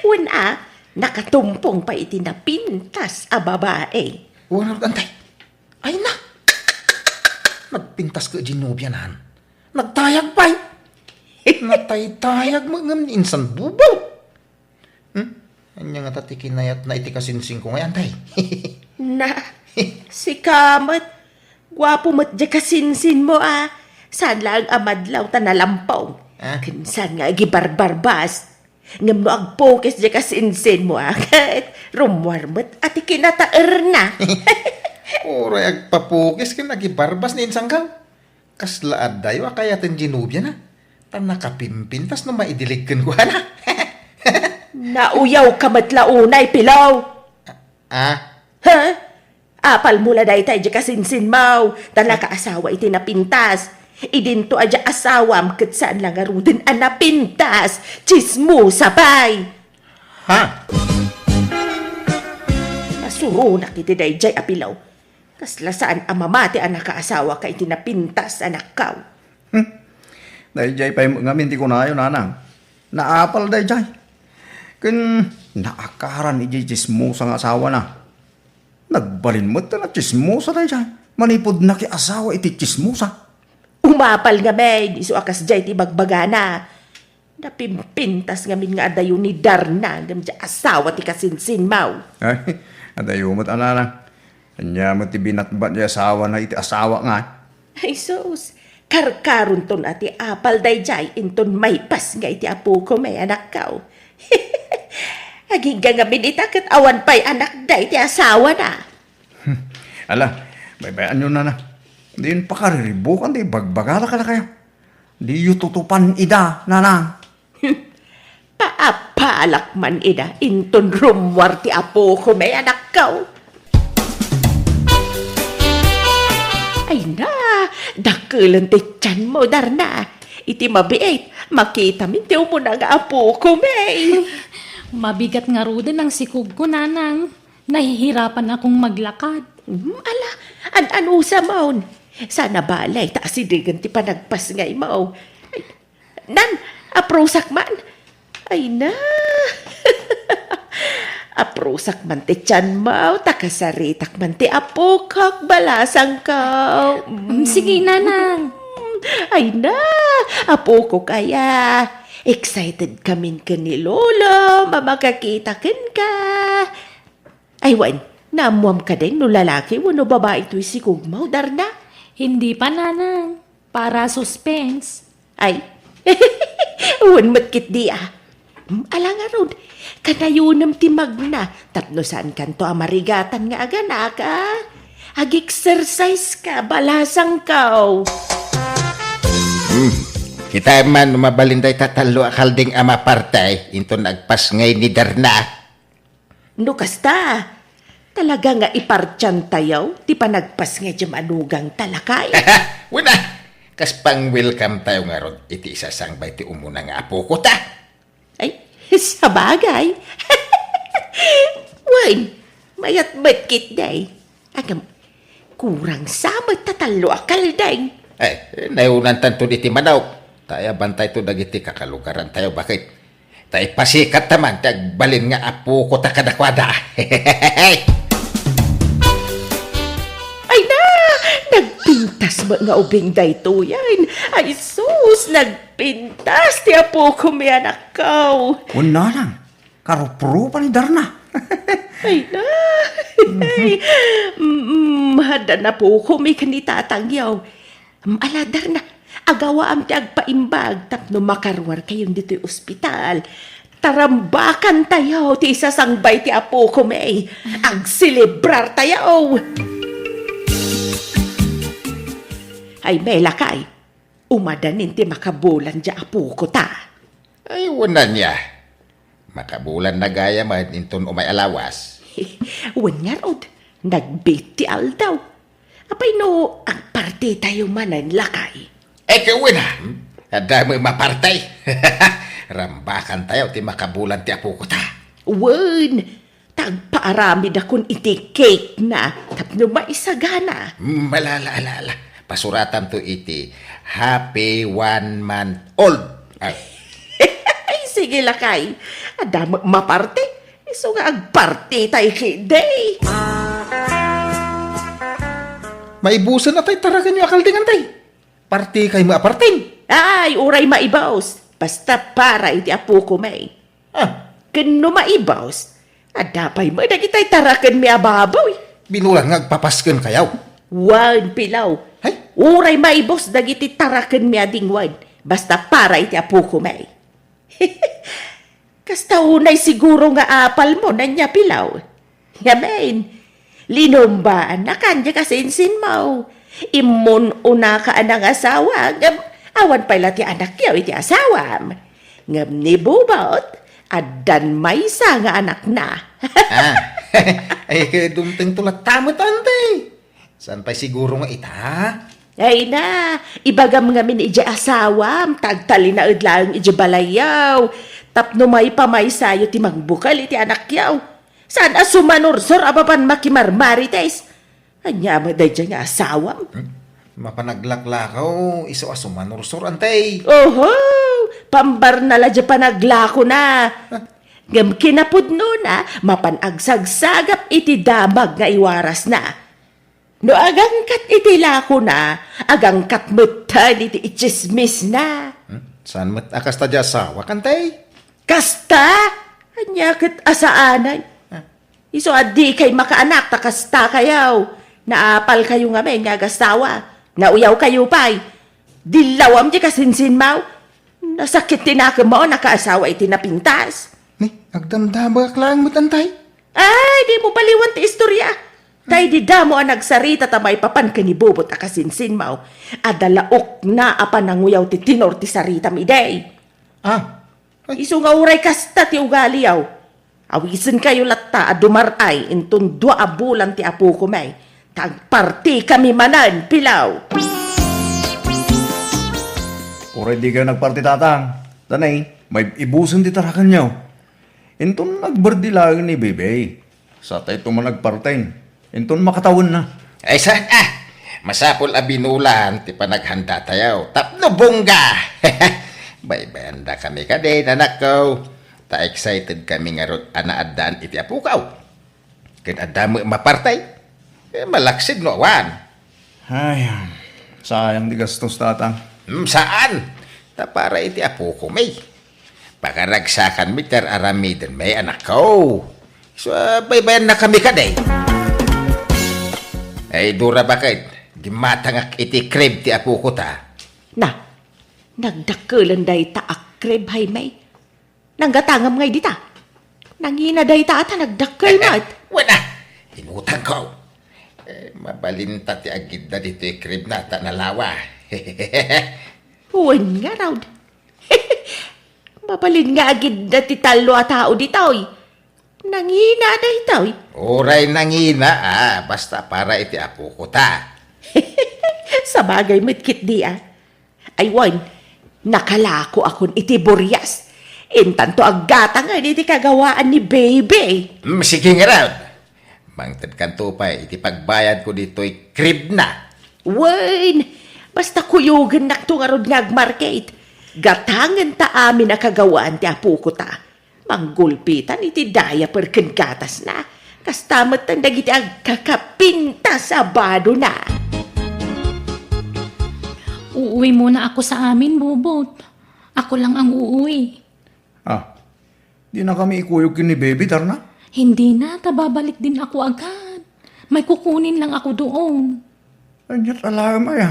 Wen a, nakatumpong pay iti napintas a babae. Wen, antay. Ay na! Nagpintas ket diay nobianan. Nagtayag pay. Nataytayag met ngem ni insan bubaw. Hmm? Ania ngata ti kinayatna iti kasinsinko ngay, antay? Na, sika met. Guapo met diay kasinsinmo a. Saan laeng a madlaw ta nalampong. Ah? Ken saan nga agibarbarbas. Ngem no agpukis diay kasinsinmo a, ket rummuar met a ti kinataerna. Uray agpapukis ken agibarbas ni insanko. Kasla addayo a kayaten diay nobiana. Ta nakapimpintas no maidilig kenkuana. Nauyawka met la unay, Pilaw. Ah? Ha? Apalmo la dayta idiay kasinsinmo, ta nakaasawa iti napintas. Idinto a diay asawam ket saan la ngaruden a napintas. Tsismosa pay. Ha? Nasuronak iti daydiay a Pilaw. Kasla saan a mamati a nakaasawaka iti napintas, anakko. Hmm. Daydiay pay met ngamin ti kunayo, nanang. Naapal daydiay. Ken naakaran idiay tsismosa nga asawana. Nagbalin met ta natsismosa daydiay. Manipud nakiasawa iti tsismosa. Umapal ngamin, isu a kasdiay ti ibagbagana. Napimpintas ngamin nga adayo ni Darna ngem diay asawa ti kasinsinmo. Ay, adayo met a nanang. Ania met ti binatbat diay asawana iti asawa nga? Ay sus, karkaronton a ti apal daydiay inton maipas nga iti apoko met, anakko. Agingga ngamin ita ket awan pay anakda iti asawana. Hmm. Ala, baybay-anyo, nanang. Diyon pakariribukan ti ibagbagada kadakayo. Diyo tutupan ida, nanang. Paapalak man ida inton rummuar ti apoko met, anakko. Ay na, dakelen ti tianmo, Darna. Iti mabiit, makitamin ti umuna nga apoko met. Mabigat ngaruden ang sikogko, nanang. Nahihirapan akong maglakad. Hmm, ala, an-anusamon. Saan a balay ta asidegen ti panagpasngaymo. Ay, nan, aprusak man. Ay na. Aprusak man ti tianmo, ta kasaritak man ti apokok, balasangko. Mm, sige, nanang. Ay na, apokok aya. Excited kamin ken ni Lolo, a makakita kenka. Ay, wen, naammuam kadi no lalaki wenno babai toy sikogmo, Darna? Hindi pa, nanang. Para suspense. Ay, wen met ketdi a. Hmm, ala ngarud, kanayonem ti magna tapno saankanto a marigatan nga aganak a. Ag-exercise ka, balasangko. Hmm, kitaem man no mabalin dayta tallo a kalding a maparte inton agpasngay ni Darna. No kasta, talaga nga ipartiantayo ti panagpasngay ti manugangta, lakay. Wen a, kas pang-welcome tayo ngarud iti isasangbay ti umuna nga apokota. Ay, sabagay. Wen, mayat met ketdi. Agam, kurang sa met ta tallo a kalding. Ay, nayunantanto iti manok. Ta ayabantayto dagiti kakalugarantayo, baket ta ipasikatta man ti agbalin nga apokota kadakuada. Ay na! Nagpintas met nga ubing daytoyen. Ay sus, nagpintas ti apoko met, anakko. Wen, nanang, karuprupa ni Darna. Ay na! Mm, adda napokom ken ni tatangyo. Mm, ala, Darna, agawaam ti agpaimbag tapno makaruarkayon ditoy ospital. Tarambakantayo ti isasangbay ti apoko met. Agselebrartayo. Ay, met lakay, umadanin ti makabulan diay apokota. Ay, wen ania. Makabulanna gayam inton umay a lawas. Wen ngarud, nagbiit ti aldaw. Apay no agpartitayo manen, lakay? Ay, ket wen a. Adda met maparti. Rambakantayo ti makabulan ti apokota. Wen, ta agpaaramidakon iti cake na tapno maisagana. Malala, ala, ala. Pasuratanto iti happy one month old. Ah. Ay, sige lakay. Adda met maparti. Isu nga agpartitay ketdi. Maibusen a tay tarakenyo a kalding, tay. Partikay met a parten. Ay, uray maibus. Basta para iti apokon met. Ah. Ken no maibus, adda pay met dagitay tarakenmi a baboy. Binulan nga agpapaskenkayo. Wen, Pilaw. Hay? Uray maibus dagiti tarakenmi a dingwen. Basta para iti apokon met. Kasta unay siguro nga apalmo, ania, Pilaw? Ngamin, linumbaannakan diay kasinsinmo. Immun-unaka a nangasawa, ngem awan pay la ti anakyo iti asawam. Ngem ni Bubot, addan maysa nga anakna. Ah, ay, dumtengto latta met, Auntie. Saan pay siguro nga ita? Ay na, ibagam ngamin idiay asawam, ta agtalinaed laeng idiay balayyo. Tapno maipamaysayo ti mangbukel iti anakyo. Saan a sumanursor a mapan makimarmarites? Ania met daydiay nga asawam? Hmm? Mapan aglaklakaw, isu a sumanursor, Auntie. Oho, pambarna la diay panaglakona. Ah. Ngem kinapudnona, mapan agsagsagap iti damag nga iwarasna. No agangkat iti lakona, agangkat metten iti itsismisna. Hmm? Saan met a kasta diay asawak, Auntie? Kasta? Ania ket a saanen? Ah. Isu a dikay makaanak ta kastakayo. Naapalkayo ngamin nga agasawa. Nauyawkayo pay. Dillawam diay kasinsinmo. Nasakit ti nakemmo a nakaasawa iti napintas. Ni, agdamdamagak laeng met, Auntie. Ay, dimo baliwan ti istorya. Tay di damo a nagsarita ta maipapan ken ni Bubot a kasinsinmo. Adda la ukna a pananguyaw ti tenor ti saritam idi. Ah. Ay. Isu nga uray kasta ti ugaliyo. Awisenkayo latta a dumar-ay inton dua a bulan ti apokon met. Ta agpartikami manen, Pilaw. Uray dikayo nagparti, Tatang. Danay, maibusen ti tarakenyo. Inton nagberdi laeng ni Bebe, satayto man agparten. Inton makatawenna. Ay, saan a? Masapul a binulan ti panaghanda tayo. Tapno bongga! Baybayandakami kadin, anakko. Ta excited kami ngarud a naaddaan iti apokaw. Ken adda met maparti. Eh, malaksid no awan. Ay, sayang ti gastos, Tatang. Hmm, saan? Ta para iti apokon met. Pakaragsakanmi ti ar-aramiden met, anakko. So, ah, baybayannakami kadi. Ay, Dora, baket? Dimmatangak iti crib ti apokota. Na, nagdakkelen dayta a crib, Jaime. Nanggatangam ngay dita. Nangina dayta a ta nagdakkel met. Wen a, inutangko. Eh, mabalinta ti agidda ditoy cribna ta nalawa. Wen ngarud. Mabalin nga agidda ti tallo a tao ditoy. Nangina daytoy. Uray nangina, ah, basta para iti apokota. Sabagay met ketdi, ah. Ay wen, nakalakoakon iti burias. Intanto aggatangen iti kagawaan ni Baby. Mm, sige ngarud. Mangtedkanto pay iti pagbayadko ditoy cribna. Wen, basta kuyogennakto ngarud nga agmarket. Gatangenta amin a kagawaan ti apokota. Manggulpitan iti diaper ken gatasna. Kasta metten dagiti agkakapintas a badona. Uuwi muna ako sa amin, Bubot. Ako lang ang uuwi. Ah, dinakami ikuyog ken ni Baby, Darna? Hindi na, ta babalik din ako agad. May kukunin lang ako doon. Ania laeng aya?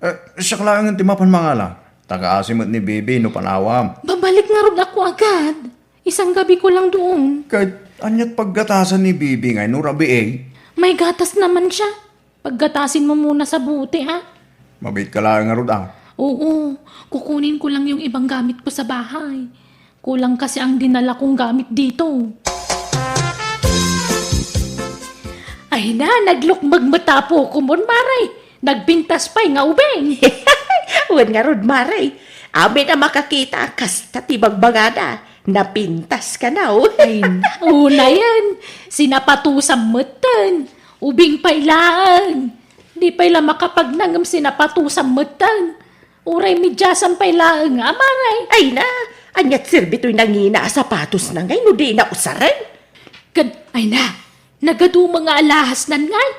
Eh, siak laengen ti mapan mangala. Ta kaasi met ni Bibi no panawam. Babalik ngarud ako agad. Isang gabi ko lang doon. Ket aniat paggatasan ni Bibi ngay no rabii? May gatas naman siya. Paggatasin mo muna sa bote, ha? Mabiit ka laeng ngarud, ah. Oo, kukunin ko lang yung ibang gamit ko sa bahay. Kulang kasi ang dinala kong gamit dito. Ay na, naglukmeg met a apokon, Mare. Nagpintas pay nga ubing. Wen ngarud, Mare. Amin a makakita, kasta ti bagbagada, napintas kano. Ay, unayen, sinapatusam metten. Ubing pay laeng. Di pay la makapagnangem sinapatusam metten. Uray mediasam pay laeng, a, Mare. Ay na, aniat serbi toy nangina a sapatosna ngay no di na usaren? Ket, ay na, nagaduma nga alahasnan ngay.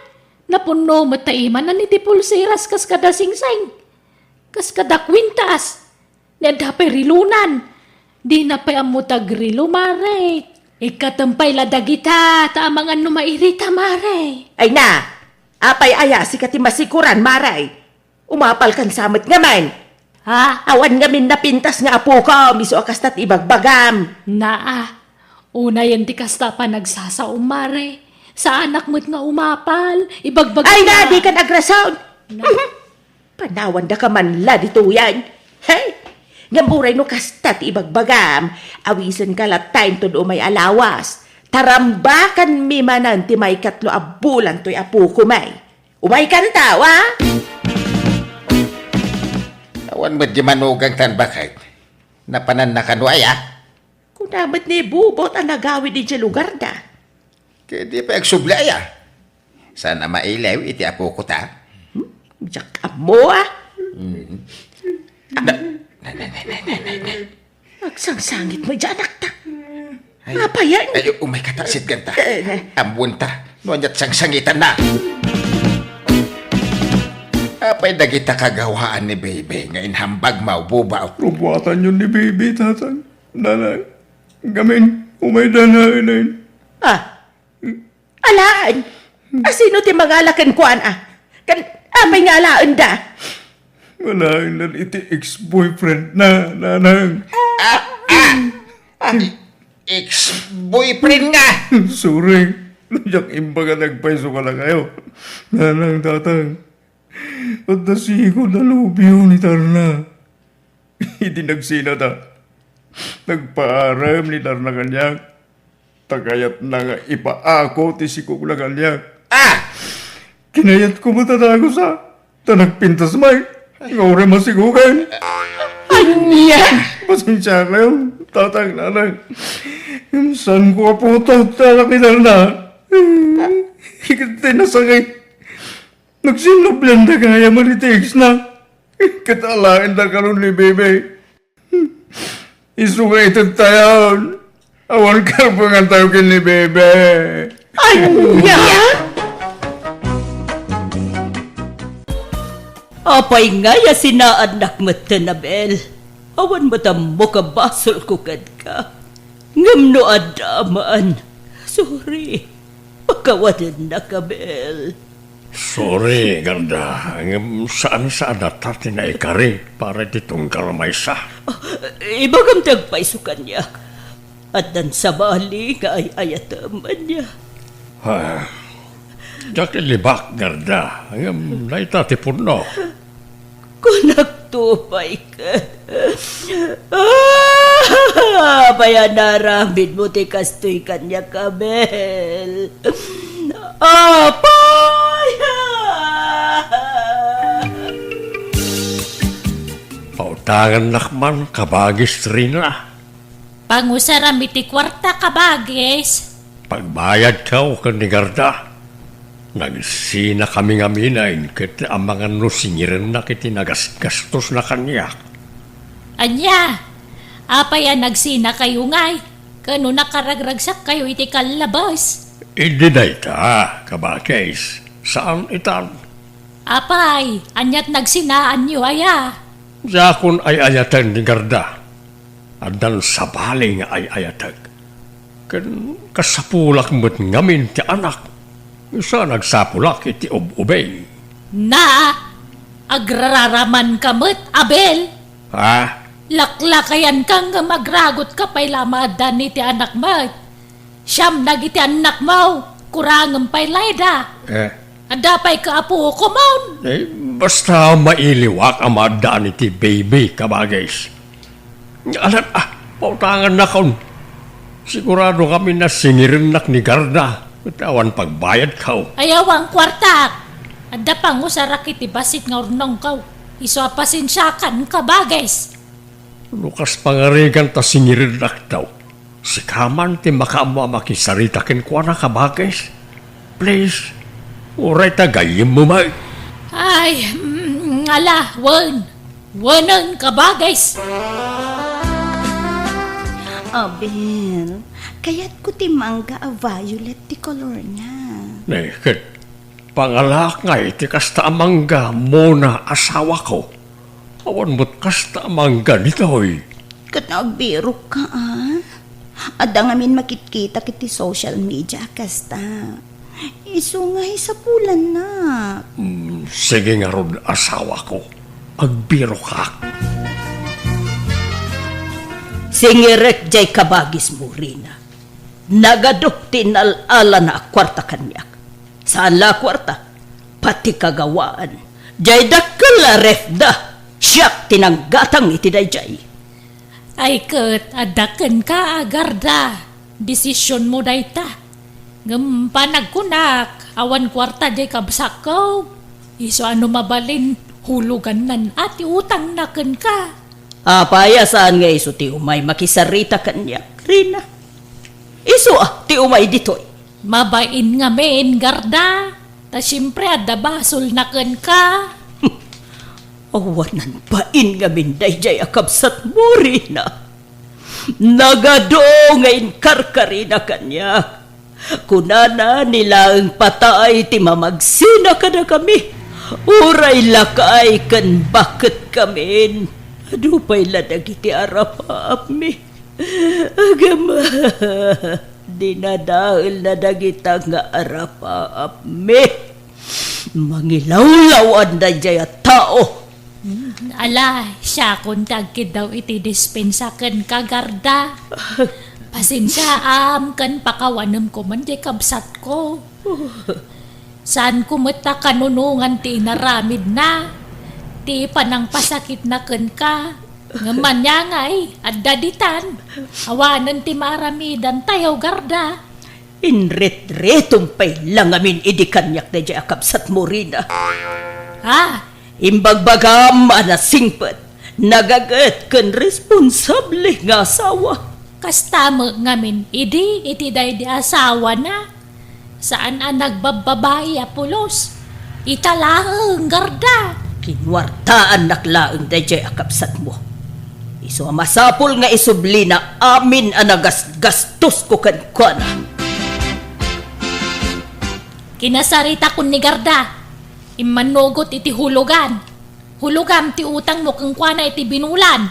Napunno met ta imanan iti pulseras kas kada singsing. Kas kada kwintas. Ni adda pay relonan. Dina pay ammo ti agrelo, Mare. Ikkatem pay la dagita, ta amangan no mairita, Mare. Ay na, apay aya sika ti masikoran, Mare? Umapalkan sa met ngamin. Ha? Awan ngamin napintas nga apokom, isu a kasta ti ibagbagam. Naa, unayen ti kasta a panagsasaom, Mare. Saanak met nga umapal, ibagbagam. Ay na, dika agrason. Na. Panawandaka man la ditoyen. Hey! Ngem uray no kasta ti ibagbagam, awisenka latta inton umay a lawas. Tarambakanmi manen ti maikatlo a bulan toy apokomi. Umaykan ta, wa? Awan met di manugang tan baket. Napananna kano aya? Kuna met ni Bubot a nagawid idiay lugarda? Ket di pay agsubli aya? Saan a mailew iti apoko ta? Hmm? Diak ammo, a. Mm. Na, na, na. Agsangsangit met diay anakta. Ay, apayan. Ay, umayka ta, sitgan ta. Eh, eh. Ammoen ta, no aniat sangsangitanna. Apay dagita kagawaan ni Bebe nga inhambagmo, Bubot? Rubuatanyon ni Bebe, Tatang. Nanang, ngamin, umayda laeng. Ah, alaen? A, sino ti mangala kenkuana? Ken apay nga alaenda? Alaen iti ex-boyfriend na, Nanang. Ah, ah, ah, ex-boyfriend nga? Sorry. Diak imbag a nagpayso kadakayo. Nanang, Tatang. Adda sigud a nobio ni Tarna. Idi nagsinata, nagpaarem ni Tarna kaniak. Ta kayatna nga ipaako ti sikogna kaniak. Ah! Kinayatko met a dagusa, ta nagpintas met nga uray masikogen. Ania? Pasensiakayo, Tatang, Nanang. Saanko a putot ti anak ni Tarna. Ket ti nasakit, nagsinnublianda gayam iti ex-na. Ket alaenda kano ni Bebe. Isu nga itedtayon, awan karbengantayo ken ni Bebe. Ania? Apay ngay a sinaannak metten, Abel? Awan met ammok a basolko kenka. Ngem no adda man, sorry. Pakawadennak, Abel. Sorry, Garda, ngem saan-saan a ta ti naikari para iti tunggal maysa. Ah, ibagam ti agpayso kaniak. Addan sabali nga ay-ayatem, ania? Ah, diak ilibak, Garda, ngem dayta ti pudno. Kunakto pay ket, ah, apay a naaramidmo ti kastoy kaniak, Abel? Apay! Pautangannak man, kabagis Rina. Pangusaram iti kuarta, kabagis. Pagbayadkayo ken ni Garda. Nagsinakami ngamin ket amangan no singirennak iti nagasgastosna kaniak. Ania? Apay a nagsinakayo ngay? Ken no nakaragragsakkayo iti kallabes? Idi dayta, kabagis, saan itan. Apay, aniat nagsinaanyo aya? Diakon ay-ayaten ni Garda. Addan sabali nga ay-ayatek. Ken kasapulak met ngamin ti anak. Isu a nagsapulak iti ub-ubing. Na, agrararamanka met, Abel. Ha? Laklakayanka ngem agragotka pay la a maaddan iti anak met. Siam dagiti annakmo, kurangem pay layda. Eh. Adda pay kaapokomon. Eh, basta mailiwak a maaddaan iti baby, kabagis. Alat, ah, pautangannakon. Sigurado ngamin a singirennak ni Garda, ket awan pagbayadko. Ayaw ang kuartak. Adda pangusarak iti bassit nga urnongko. Isu a pasensiakan, kabagis. No kas pangarigan ta singiridakto, sika man ti makaammo a makisarita kenkuana, kabagis. Please, uray ta gayyemmo met. Ay, mm, ala, wen. Wenen, kabagis. Abel, kayatko ti mangga a violet ti kolorna. Ne, ket pangalaak ngay ti kasta a mangga, Mona, asawako. Awan met kasta a mangga ditoy. Ket agbirokka, a? Adda ngamin makitkitak iti social media a kasta. Isu nga isapulannak. Mm, sige ngarud, asawako. Agbirokak. Singirek jay kabagismo, Rina. Nagadu ti inal-alana a kuarta kaniak. Saan la a kuarta, pati kagawaan. Jay dakkel a refda, siak ti nanggatang iti dayjay. Ay ket, adda kenka a Garda. Desisionmo dayta. Ngem panagkunak, awan kuarta jay kabsatko. Isu a no mabalin, hulugannan a ti utangna kenka. Apay a saan nga isu ti umay makisarita kaniak, Rina? Isu a ti umay ditoy. Mabain ngamin, Garda. Ta siempre, adda basolna kenka. Awanan bain ngamin dayjay a kabsatmo, Rina. Nagadu nga inkarkarina kaniak. Kunana, ni laeng patay ti mamagsina kadakami. Uray lakay ken baketkamin. Adu pay la dagiti arapaapmi. Agama, dinadaelna dagita nga arapaapmi. Mangilawlaw-an dayjay a tao. Hmm, ala, siakon ti agkiddaw iti dispensa kenka, Garda. Pasensiaam ken pakawanem koma jay kabsatko. Saanko met a kanunongan ti inaramidna, ti panangpasakitna kenka. Ngem ania ngay, adda ditan. Awanen ti maaramidantayo, Garda. Inritritong pay la ngamin idi kaniak dayjay a kabsatmo, Rina. Ah! Imbagbagam a nasingpet, nagaget ken responsable nga asawa. Kasta met ngamin idi iti daydi asawana. Saan a nagbabbabai a pulos. Ita laeng, Garda. Kinuartaannak laeng dayjay a kabsatmo. Isu a masapul nga isublina amin a nagasgastosko kenkuana. Kinasaritakon ni Garda, immanugot iti hulugan. Hulogam ti utangmo kenkuana iti binulan.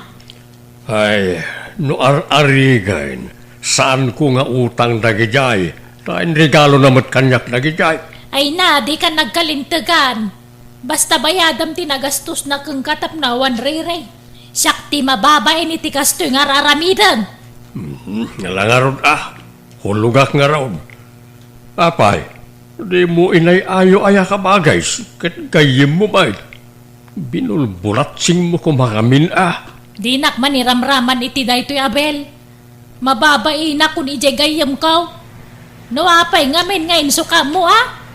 Ay, no ar-arigen, saanko nga utang dagidiay, ta inregalona met kaniak dagidiay. Ay na, dika nagkalintegan. Basta bayadam ti nagastosna kenka tapno awan riri. Siak ti mababain iti kastoy nga ar-aramidem. Mhm, ala ngarud a, hulogak ngarud. Apay, dimo inay-ayo aya, kabagis, ket gayyemmo met. Binulbulatsingmo koma ngamin a. Dinak man iramraman iti daytoy, Abel. Mababainak kun idiay gayyemko. No apay ngamin nga insukammo a?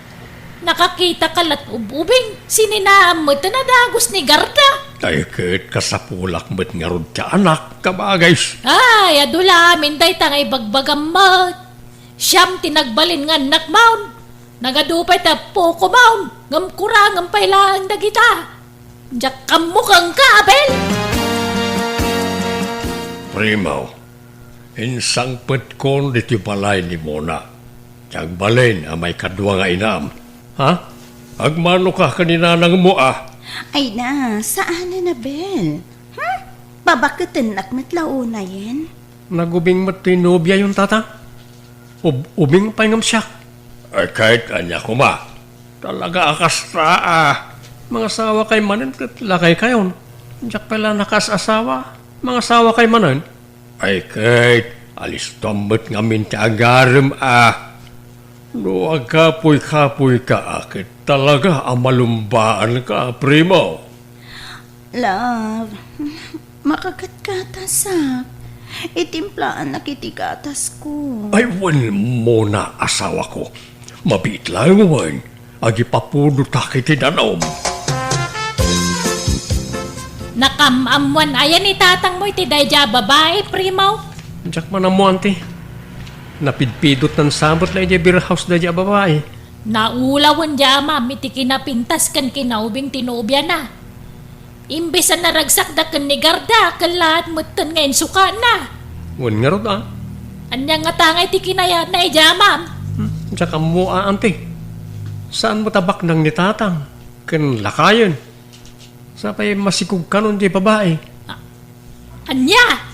Nakakitaka la't ub-ubing, sininaam met a nadagus ni Garda. Ay ket kasapulak met ngarud ti anak, kabagis. Ay, adu la amin dayta nga ibagbagam met. Siam ti nagbalin nga annakmon. Nagadu pay ti appokomon, ngem kurangem pay laeng dagita. Diak ammo kenka, Abel! Primo, insangpetkon ditoy balay ni Mona. Ti agbalin a maikadua nga inam. Ha? Agmanoka ken ni nanangmo a? Ay na, saanen, Abel. Hmm? Babaketennak met la unayen? Nagubing met ti nobiayon, tata? Ub-, ubing pay ngem siak. Ay, ket ania koma? Talaga a kasta a. Mangasawa kay manen ket lakay kayon. Diak pay la nakaas-asawa. Mangasawa kay manen. Ay, ket alistuam met ngamin ti agarem a. No agkapuy-kapuyka a, ket talaga a malumbaanka, primo. Love, makagatgatasak. Itimplaannak iti gatasko. Ay, wen, Mona, asawako. Mabiit laeng wen, agipapudotak iti danum. Nak-, Kam-ammoan aya ni tatangmo iti daydiay a babai, primo? Diak man ammo, anti. Napidpidotnan sa met la idiay beer house daydiay a babai. Naulawen diay amam iti kinapintas ken kinaubing ti nobiana. Imbes a naragsakda ken ni Garda, kellaat metten nga insukana. Wen ngarud, a? Ania ngata nga iti kinayatna idiay amam? Hmm, diak ammo a, anti. Saan met a baknang ni tatang ken lakayen? Sapay masikog kanon diay babai. A-, ania?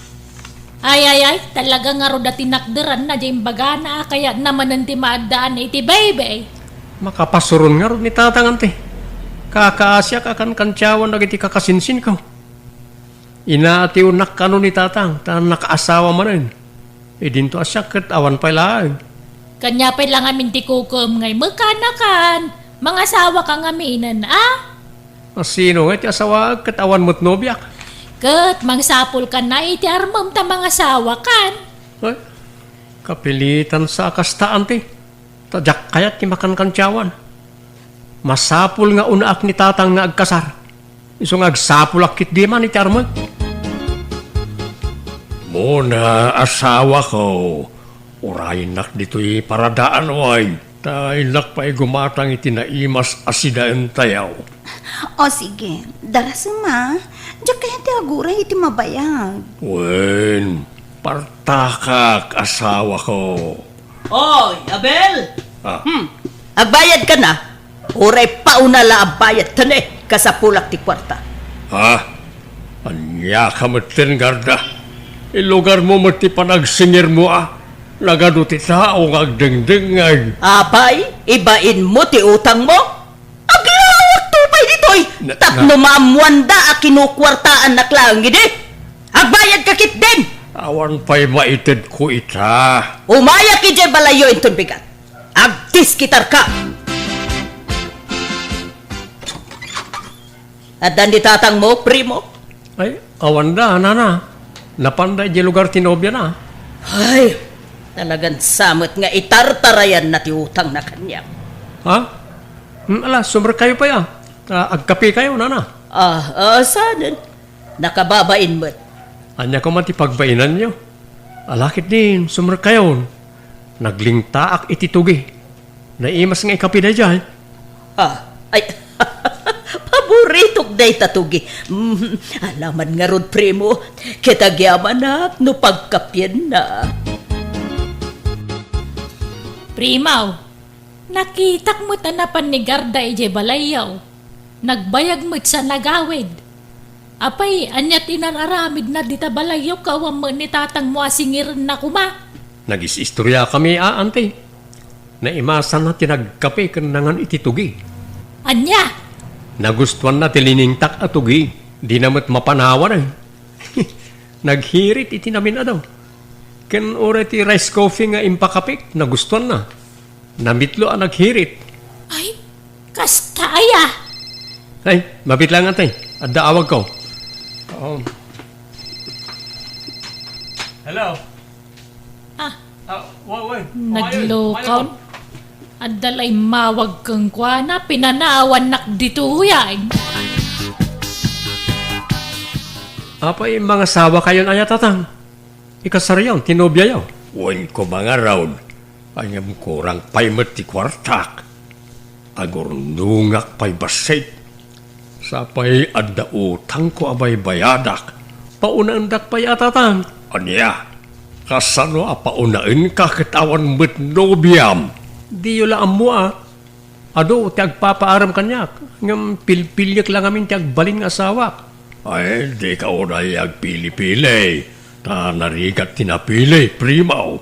Ay, ay, ay, talaga ngarud a tinakderanna diay imbagana a kayatna manen ti maaddaan iti baybay. Makapasuron ngarud ni tatang, anti. Kakaasiak a kankantiawan dagiti kakasinsinko. Inaatiwnak kanon ni tatang, ta nakaasawa manen. Idinto a siak ket awan pay laeng. Kania pay la ngamin ti kukuem nga imekanakan, mangasawaka ngaminen, a? A, sino nga ti asawaek ket awan met nobiak? Ket mangsapulkan a iti armem ta mangasawakan. Ay, kapilitan sa a kasta, anti. Ta diak kayat ti makankantiawan. Masapul nga unaak ni tatang nga agkasar. Isu nga agsapulak ketdi man iti armek. Mona, asawako, urayennak ditoy paradaan, wen, ta innak pay gumatang iti naimas a sidaentayo. O sige, darasem a. Diak kayat ti aguray iti mabayag. Wen, partakak, asawako. Oy, Abel! Ah. Hmm. Agbayadka na? Uray pauna la a bayadta ne, kasapulak ti kuarta. Ha? Ania ka metten, Garda? Ilugarmo met ti panagsingirmo a. Nagadu ti tao nga agdengdengngeg. Apay, ibainmo ti utangmo? Aglawakto pay ditoy. Na-, tapno na- maammoanda a kinukuartaannak laeng idi. Agbayadka ketdin. Awan pay maitedko ita. Umayak idiay balayyo inton bigat. Agtiskitarka. Addan ni tatangmo, primo? Ay, awanda, nana. Napanda idiay lugar ti nobiana. Ay, talagan sa met nga itartarayanna ti utangna kaniak. Ha? Hmm, ala, sumrekkayo pay a. Ta agkapekayo, nana. Ah, ah, sanen. Nakababain met. Ania koma ti pagbainanyo? Ala ketdin, sumrekkayon. Naglingtaak iti tugi. Naimas nga ikapi daydiay. Ah, ay, paboritok dayta tugi. Mm, alaman ngarud, primo, ket agyamanak no pagkapienna. Primo, nakitak met a napan ni Garda idiay balayyo. Nagbayag met sa nagawid. Apay, ania ti inar-aramidna dita balayyo ket awan met ni tatangmo a singirenna koma? Nagis-istoriakami a, anti. Naimasanna ti nagkape ken nangan iti tugi. Ania? Nagustuanna ti liningtak a tugi. Dina met mapanawan, eh. Naghirit iti namin-adu. Ken uray ti rice coffee nga impakapek, nagustuanna. Namitlo a naghirit. Ay, kasta aya? Ay, mabiit laeng, anti. Adda awagko. Oo. Hello? Ah. Ah, wa-, wa-, Naglokaw. Adda la immawag kenkuana, pinanawannak ditoy. Apay, mangasawakayon aya, tatang? Ikasaryo ti nobiayo? Wen koma ngarud, ngem kurang pay met ti kuartak. Agurnongak pay bassit. Sapay adda utangko a baybayadak. Paunaendak pay a, tatang. Ania? Kasano a paunaenka ket awan met nobiam? Diyo la ammo a. Adu ti agpapaarem kaniak, ngem pilpiliek la ngamin ti agbalin nga asawak. Ay, dika unay agpili-pili, ta narigat ti napili, primo.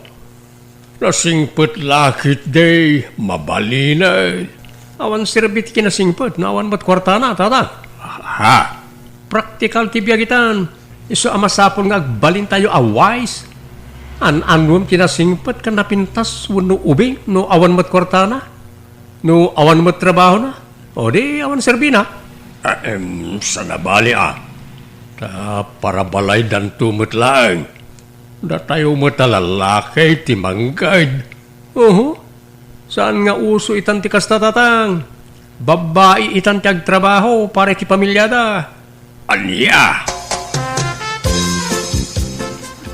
Nasingpet la ketdi, mabalinen. Awan serbi ti kinasingpet no awan met kuartana, tata. Ha? Praktikal ti biag itan. Isu a masapul nga agbalintayo a wise. An-anuem ti nasingpet ken napintas wenno ubing no awan met kuartana? No awan met trabahona, o di awan serbina. Ahem, saan a bali a. Ta parabalaydanto met laeng. Datayo met a lallaki ti mangged. Uhu. Saan nga uso itan ti kasta, tatang. Babbai itan ti agtrabaho para iti pamiliada. Ania?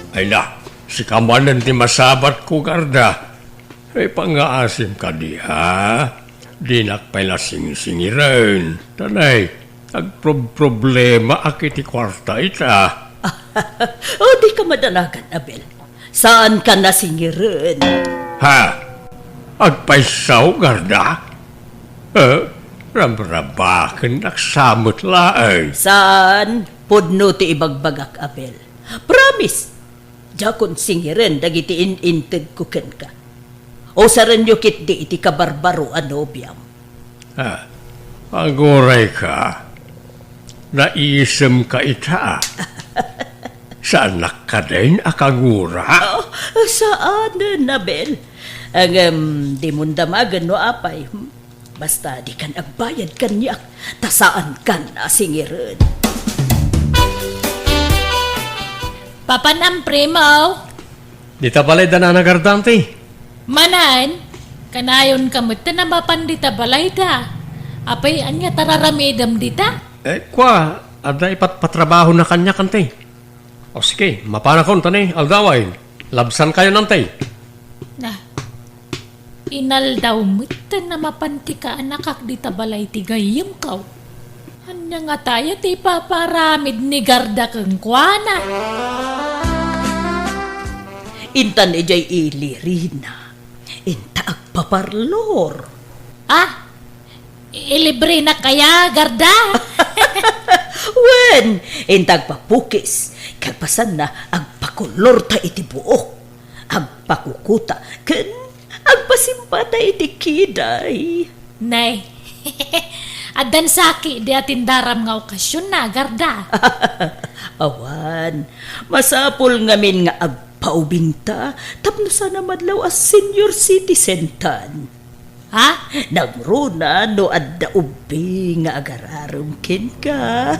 Ay na, sika manen ti masabatko, Garda. Ay, pangngaasim kadi, ha? Dinak pay la singsingiren. Tanay, agprob-problemaak iti kuarta ita. O, di ka madanagan, Abel. Saanka nasingiren. Ha? Agpaysaw, Garda? Eh, rabrabakennak sa met laeng. Saan? Pudno ti ibagbagak, Abel. Promise, diakon singiren dagiti in-intedko kenka. Usarenyo ketdi iti kabarbaro a nobiam. Ah, agurayka. Naisemka ita. Saannak kadin a kagura? Oh, saanen, Abel. Ngem, dimon damagen no apay. Hmm? Basta dikan agbayad kaniak, ta saankan a singiren. Papanam, Primo? Dita balay da Nana Garda, anti. Manen, kanayonka metten a mapan dita balayda. Apay, ania ti ar-aramidem dita? Eh, kua, adda ipatpatrabahona kaniak, anti. O sige, mapanakon ta ni aldawen. Labsankayon, anti. Na, inaldaw metten a mapan ti kaanakak dita balay ti gayyemko. Ania ngata aya ti ipapaaramid ni Garda kenkuana? Intan idiay ilirina, inta agpaparlor. Ah, ilibrenak aya, Garda? Wen, inta agpapukis, kalpasanna, agpakolorta iti buok, agpakukuta, ken agpasimpata iti kiday. Nay, addan saki di atindaram nga okasionna, Garda. Awan, masapul ngamin nga agpaubingta tapno saan a madlaw a senior citizen tan. Ha? Nangruna no adda ubing nga agar-arem kenka.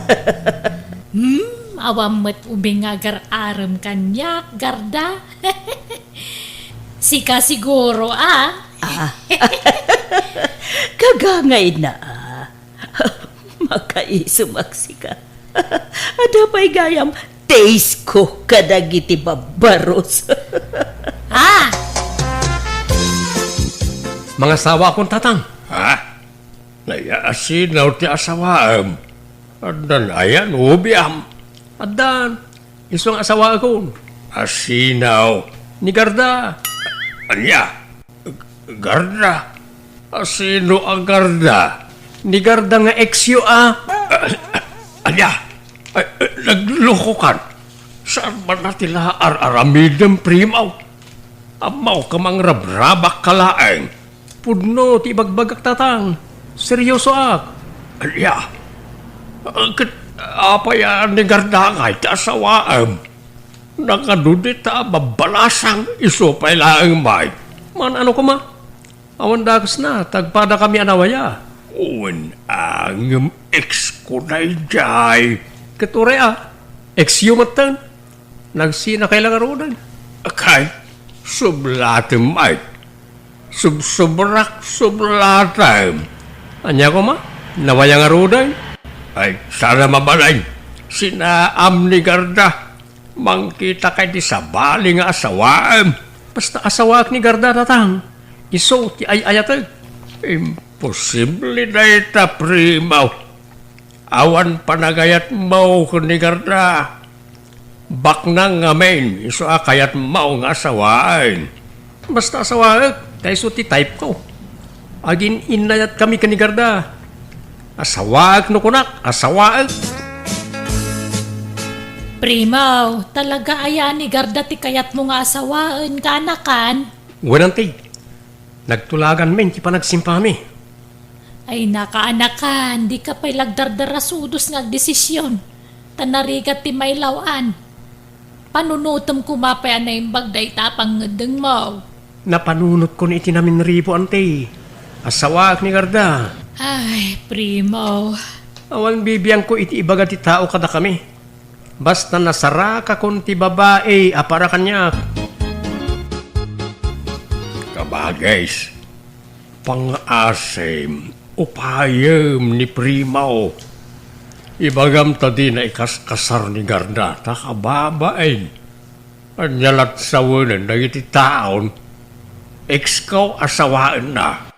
Hmm, awan met ubing nga agar-arem kaniak, Garda. Sika siguro, ah. Ah. Kagangayna, ah. Makaisumak sika. Adda pay gayam taste ko kadagiti babbaros. Ah! Mangasawakon, tatang. Ha? Naya, asino ti asawaem? Addan aya nobiam? Addan. Isu nga asawaekon. Asino? Ni Garda. Ania? Garda? Asino a Garda? Ni Garda nga ex-yo a. Ah, ania? Ay, eh, naglokokan. Saan man a ti la ar-aramidem, Primo? Ammok a mangrabrabak ka laeng. Pudno ti ibagbagak, tatang. Seryosoak. Ania? Ah, ket apay a ni Garda ngay ti asawaem? Nakadudi ta babbalasang isu pay laeng, Mike. Man-ano koma? Awan dakesna, tagpadakami a nawaya. Wen, a, ngem ex ko daydiay. Ket uray a, ex-yo metten. Nagsinakay la ngaruden. Akay, sublatem, Mike. Subsubrak, sublatem. Ania koma? Nawaya ngaruden? Ay, saan a mabalin. Sinaam ni Garda. Mangkitak iti sabali nga asawaem. Basta asawaek ni Garda, tatang. Isu ti ay-ayatek. Imposible dayta, Primo. Awan panagayatmo ken ni Garda. Baknang ngamin, isu a kayatmo nga asawaen. Basta asawaek, ta isu ti type ko. Agin-innayatkami ken ni Garda. Asawaek no kunak, asawaek. Primo, talaga aya ni Garda ti kayatmo nga asawaen, kaanakan? Wen, anti. Nagtulaganmin ti panagsimpami. Ay, nakaanakan, dika pay la agdardarasudos nga agdesisyon, ta narigat ti mailaw-an. Panunotem koma pay a naimbag dayta a pangngeddengmo. Napanunotkon iti naminribo, anti. Asawaek ni Garda. Ay, Primo. Awan bibiangko iti ibaga ti tao kadakami. Basta nasarakakon ti babai a para kaniak. Kabagis, pangaasim, upayem ni Primo. Ibagam ta dina ikaskasar ni Garda ta kababain. Ania lat sawenen dagiti taon? Eksko a sawaenna.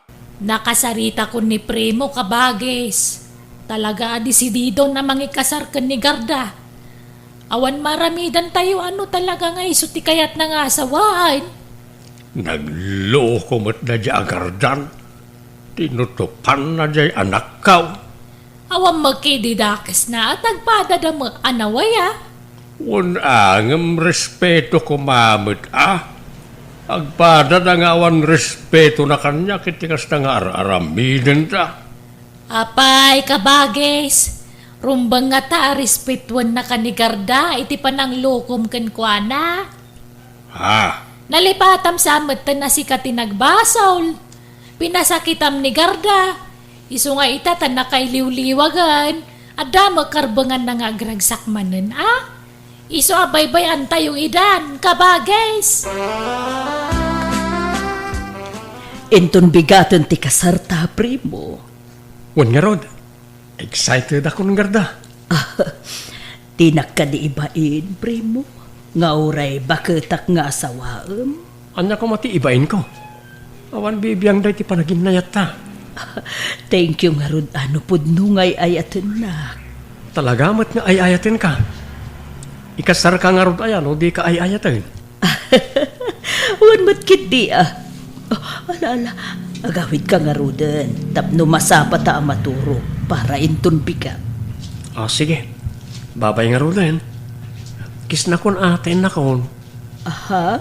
Nakasaritakon ni Primo, kabagis. Talaga a desididon a mangikasar ken ni Garda. Awan maaramidantayo a no talaga nga isu ti kayatna nga asawaen. Nagluko met daydiay a Gardan. Tinutopanna diay anakko. Awan met idi dakesna a tagpadada met a nawaya. Wen a, ngem respeto koma met a. Agpadada nga awan respetona kaniak iti kasta nga ar-aramidenda. Apay, kabagis, rumbeng ngata a respetoennaka ni Garda iti pananglukom kenkuana. Ha? Nalipatam sa metten a sika ti nagbasol. Pinasakitam ni Garda. Isu nga ita ta nakailiwliwagen. Adda met karbenganna nga agragsak manen, a? Isu a baybay-antayo idan, kabagis. Inton bigaten ti kasarta, Primo. Wen ngarud, excited akon, Garda. Dinak kadi ibain, Primo, nga uray baketak nga asawaem? Ania koma ti ibainko? Awan bibiangda iti panaginnayatta. Thank you ngarud a no pudno nga ay-ayatennak. Talaga met nga ay-ayatenka. Ikasarka ngarud aya no dika ay-ayaten? Wen met ketdi, a. Oh, ala, ala. Agawidka ngaruden tapno masapata a maturog para inton bigat. Ah, sige. Babay ngaruden. Kisnakon a, tayennakon. Aha?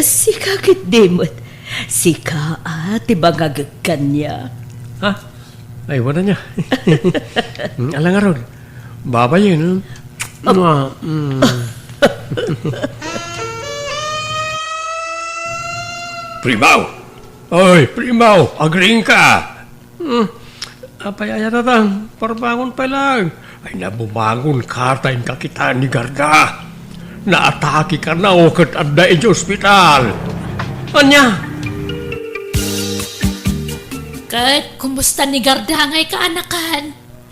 Sika ketdi met. Sika a ti bangagek kaniak. Ha? Ay, wala niya. Mm, ala ngarud. Babayen. Mua, mm. Primaw! Oy, Primaw! Agriingka! Hmm. Apay aya tatang, parbangon pay laeng. Ay, nabumangon ka ta inka kitaan ni Garda. Naatake kano ket adda idiay ospital. Ania? Ket kumusta ni Garda ngay kaanakan?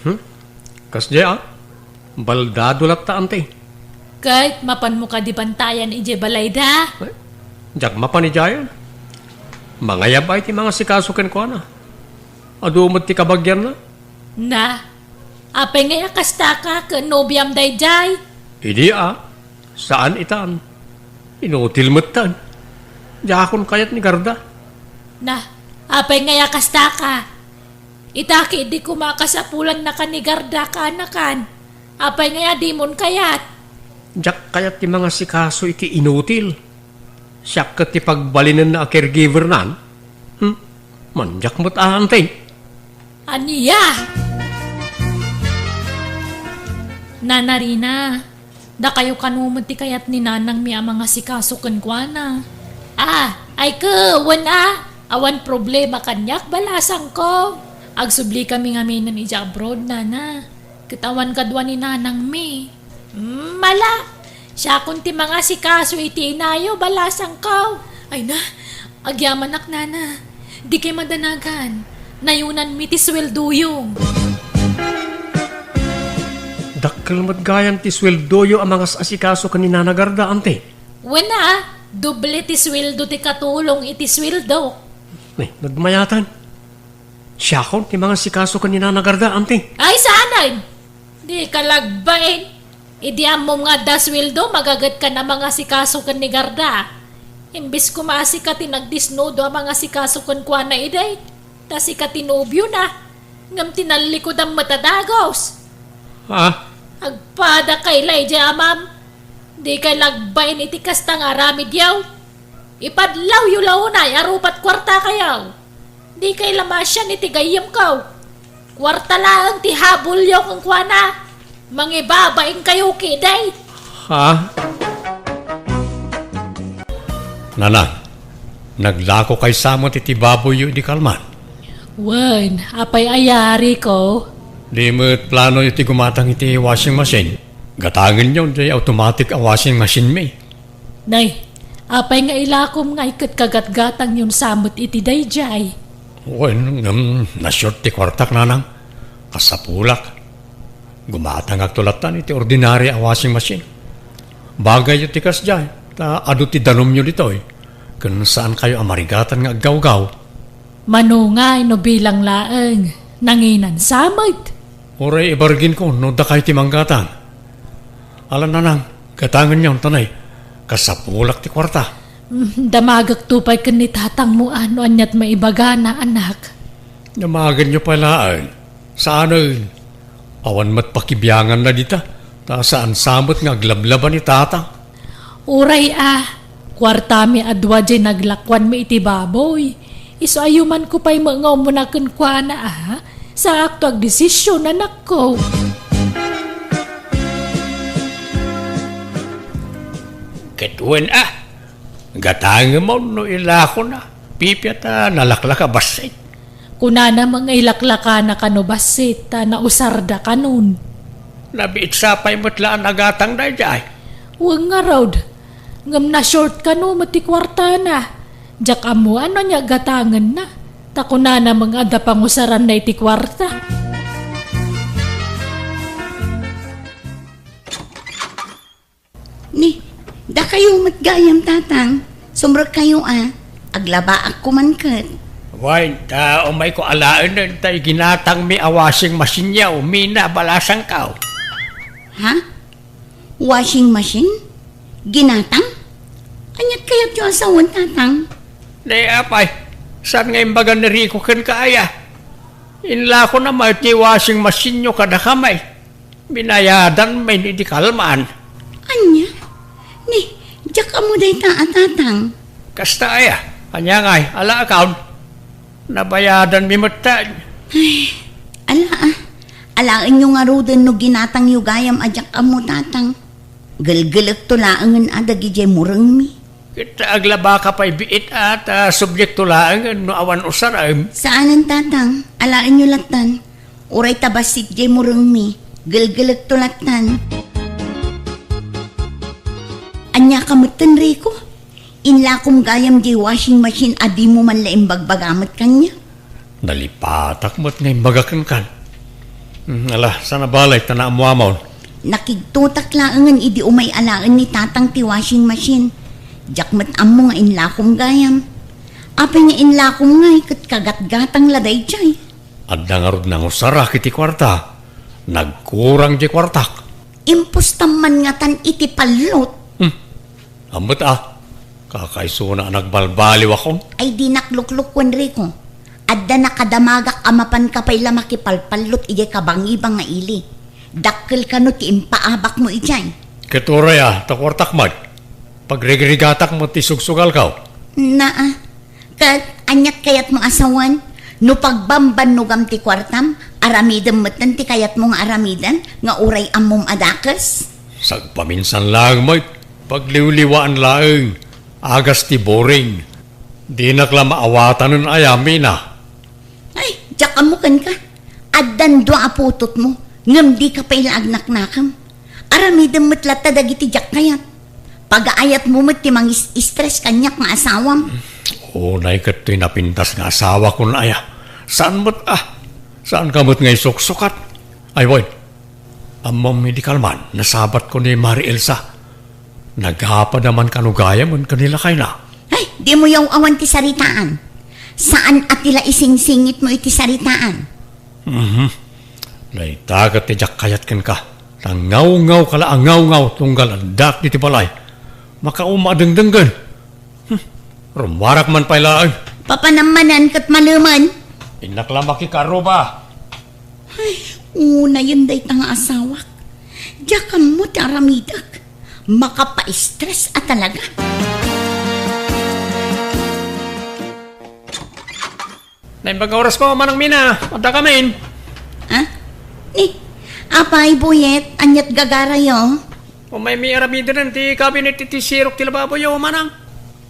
Hmm? Kasdiay a? Baldado latta, anti. Ket mapanmo kadi bantayan idiay balayda? Eh, diak mapan idiayen. Mangayab ay ti mangasikaso kenkuana. Adu met ti kabagianna. Na, apay ngay a kastaka ken nobiam daydiay? Idi a, saan itan. Inutil metten. Diakon kayat ni Garda. Na, apay ngay a kastaka? Ita ketdi koma a kasapulannaka ni Garda kaanakan. Apay ngay a dimon kayat? Diak kayat ti mangasikaso iti inutil. Siak ket ti pagbalinenna a caregiver-nan. Hmm? Mandiak met a, anti. Ania? Nana Rina, dakayo kano met ti kayat ni nanangmi a mangasikaso kenkuana? Ah, ay ket, wen a, awan problema kaniak, balasangko. Agsublikami ngaminen idiay abroad, nana. Ket awan kadua ni nanangmi. Mm, ala, siakon ti mangasikaso iti inayo, balasangko. Ay na, agyamanak, nana. Dikay madanagan. Nayonanmi ti sueldoyo. Dakkel met gayam ti sueldoyo a mangas-asikaso ken ni Nana Garda, anti. Wen a, doble ti sueldo ti katulong iti sueldo. Ni, nagmayatan. Siakon ti mangasikaso ken ni Nana Garda, anti. Ay, saanen? Dika lagbain. Idi ammom nga adda sueldo, magagetkan a mangasikaso ken ni Garda. Imbes koma a sika ti nagdisnudo a mangasikaso kenkuana idi, ta sika ti nobiona, ngem tinallikudan met a dagus. Ha? Agpadakay la idiay amam. Dikay lagbain iti kasta nga aramidyo. Ipadlawyo la unay a rupat kuartakayo. Dikay la maasian iti gayyemko. Kuarta laeng ti habulyo kenkuana. Mangibabainkayo ketdi. Ha? Nanang, naglako kay sa met iti baboyyo idi kalman? Wen, apay a yariko? Di met planoyo ti gumatang iti washing machine? Gatangenyo diay automatic a washing machine mi. Nay, apay nga ilakom ngay ket kagatgatangyon sa met iti daydiay? Wen, ngem na-short ti kuartak, nanang. Kasapulak. Gumatangakto lattan iti ordinary a washing machine. Bagayyo ti kasdiay, ta adu ti danumyo ditoy, ken saankayo a marigatan nga aggawgaw. Mano ngay no bilang laeng, nanginan sa met. Uray ibarginko no dakay ti manggatang. Ala nanang, gatangenyon, tanay, kasapulak ti kuarta. Mm, damagekto pay ken ni tatangmo a no aniat maibagana, anak. Damagenyo pay laeng. Saanen. Awan met pakibianganna dita, ta saan sa met nga aglablaba ni tatang. Uray a, kuartami a dua diay naglakuanmi iti baboy. Isu a yumanko pay met nga umuna kenkuana a, saakto agdesisyon, anakko. Ket wen a, gatangem no ilakona, pipia ta nalaklaka bassit. Kunana met nga ilaklakana kano bassit ta nausarda kanon. Nabiit sa pay met la a nagatang daydiay. Wen ngarud, ngem na-short kano met ti kuartana. Diak ammo no ania gatangenna, ta kunana met nga adda pangusaranna iti kuarta. Ni, dakayo met gayam, tatang. Sumrekkayo a. Aglabaak koman ket. Wen, ta umayko alaenen ta iginatangmi a washing machine-yo, Mina, balasangko. Ha? Washing machine? Ginatang? Aniat kayatyo a sawen, tatang? Ni apay, saan nga imbaga ni Rico kenka aya? Inlakona met ti washing machine-yo kadakami. Binayadanmin idi kalman. Ania? Ni, diak ammo dayta a, tatang. Kasta aya? Ania ngay, alaakaw? Nabayadanmi met ta. Ay, ala a. Alaenyo ngaruden no ginatangyo gayam a diak ammo, tatang. Gelgelekto laengen a dagidiay murengmi. Ket aglabaka pay biit a, ta subyekto laengen no awan usarem. Saanen, tatang. Alaenyo lattan. Uray ta bassit diay murengmi, gelgelekto lattan. Ania ka metten, Rico? Inlakom gayam diay washing machine a dimo man la imbagbaga met kaniak. Nalipatak met nga imbaga kenkan. Hmm, ala, saan a balay ta naammoamon. Nakigtotak laengen idi umay alaen ni tatang ti washing machine. Diak met ammo nga inlakom gayam. Apay nga inlakom ngay ket kagatgatang la daydiay? Adda ngarud nangusarak iti kuarta. Nagkurang diay kuartak. Impostam man ngatan iti pallot. Hmm. Ammet a. Kakaisuna a nagbalbaliwakon. Ay, dinak luklukuen, Rico. Adda nakadamagak a mapanka pay la makipalpallot idiay kabangibang nga ili. Dakkel kano ti impaabakmo idiay. Ket uray a, ta kuartak met. Pagrigrigatak met ti sugsugalko. Naa. Ket aniat kayatmo a sawen? No pagbambannogam ti kuartam, aramidem metten ti kayatmo nga aramiden nga uray ammom a dakes? Sagpaminsan laeng met, pagliwliwaan laeng, agas ti boring. Dinak la maawatanen aya, Mina. Ay, diak ammo kenka. Addan dua a putotmo, ngem dika pay la agnaknakem. Aramidem met latta dagiti diak kayat. Pagaayatmo met ti mangis-stress kaniak nga asawam. Unay ket toy napintas nga asawakon aya. Saan met a? Saanka met nga isuksukat? Ay, wen. Ammom idi kalman, nasabatko ni Mari Elsa. Nagapada man kano gayam ken ni lakayna. Ay, dimo yaw-awan ti saritaan. Saan a ti la isingsingitmo iti saritaan. Mhm. Dayta ket ti diak kayat kenka. Ta ngawngawka la a ngawngawka tunggal addak ditoy balay. Makauma a dengdenggen. Hmm. Rummuarak man pay laeng. Papanam manen ket malemen. Innak la makikaruba. Ay, unayen dayta nga asawak. Diak ammo ti aramidek. Makapa-stress a talaga. Naimbag nga orasko, Manang Mina. Adda kamin. Ah? Ni, apay, Buyet, aniat gagarayo? Umaymi aramiden ti kabinet iti sirok ti lababoyo, Manang.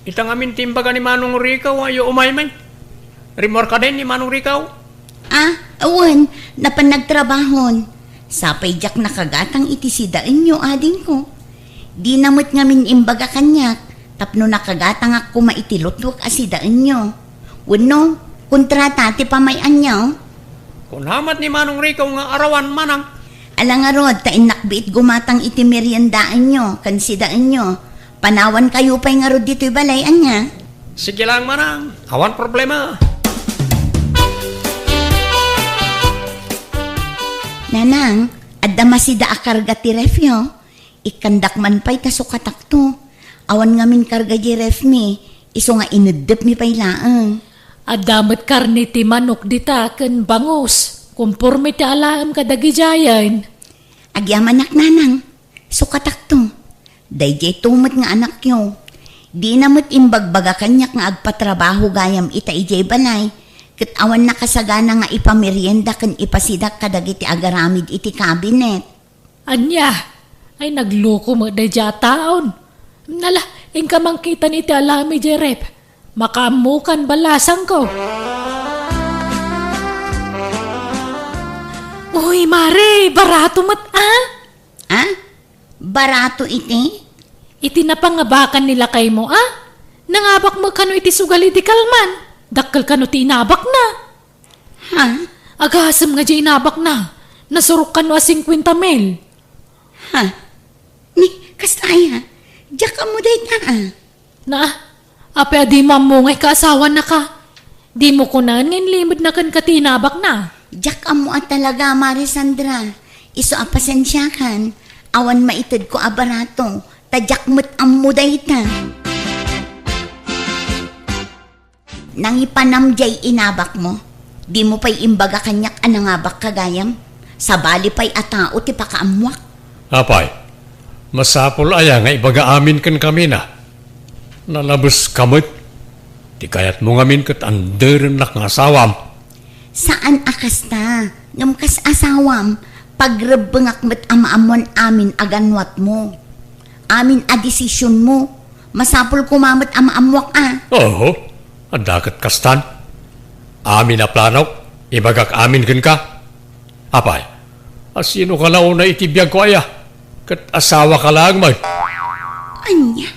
Ita ngamin ti imbaga ni Manong Rico, ayo umaymi. Rimmuarka din ni Manong Rico? Ah, awan, napan nagtrabahon. Sapay diak nakagatang iti sidaenyo, adingko. Dina met ngamin imbaga kaniak, tapno nakagatangak koma iti lutwek a sidaenyo. Wenno, kontrata ti pamay-anyo? Kuna met ni Manong Rico nga arawan, Manang. Ala ngarud, ta innak biit gumatang iti meriendaenyo ken sidaenyo. Panawankayo pay ngarud ditoy balay, ania? Sige lang, manang. Awan problema. Nanang, adda masida a karga ti refyo. Ikkandak man pay ta sukatakto. Awan ngamin karga di refmi, isu nga ineddepmi pay laeng. Adda met karne ti manok dita ken bangus, konporme ti alaem kadagidiayen. Agyamanak, nanang. Sukatakto. Daydiay to met nga anakyo. Dina met imbagbaga kaniak nga agpatrabaho gayam ita idiay balay, ket awan nakasagana nga ipamerienda ken ipasidak kadagiti agaramid iti kabinet. Ania? Ay, nagloko met daydiay a taon. Nala, inka mangkitan iti alaem idiay ref. Makaammokan balasangko. Uy, mare, barato met, a? A? Barato iti? Iti napangabakan ni lakaymo, a? Nangabak met kano iti sugal idi kalman. Dakkel kano ti inabakna. Ha? Agasem nga di inabakna. Nasurok kano a singkwenta mil. Ha? Ni, kasta aya? Diak ammo dayta, a? Na, apay a dimo ammo nga ikaasawanaka? Dimo kunaen nga inlimedna kenka ti inabakna? Diak ammo a talaga, Mare Sandra. Isu a pasensiakan, awan maitedko a barato, ta diak met ammo dayta. Nangipanam diay inabakmo? Dimo pay imbaga kaniak a nangabakka gayam? Sabali pay a tao ti pakaammoak. Apay, masapul aya nga ibaga amin kenkamina? Nalabeska met. Ti kayatmo ngamin ket anderennak nga asawam. Saan a kasta, ngem kas asawam, pagrebbengak met a maammoan amin a gannuatmo. Amin a desisionmo. Masapul koma met a maammoak a. Oho, adda ket kastan. Amin a planok, ibagak amin kenka. Apay, a sinoka la unay iti biagko aya? Ket asawaka laeng met. Ania?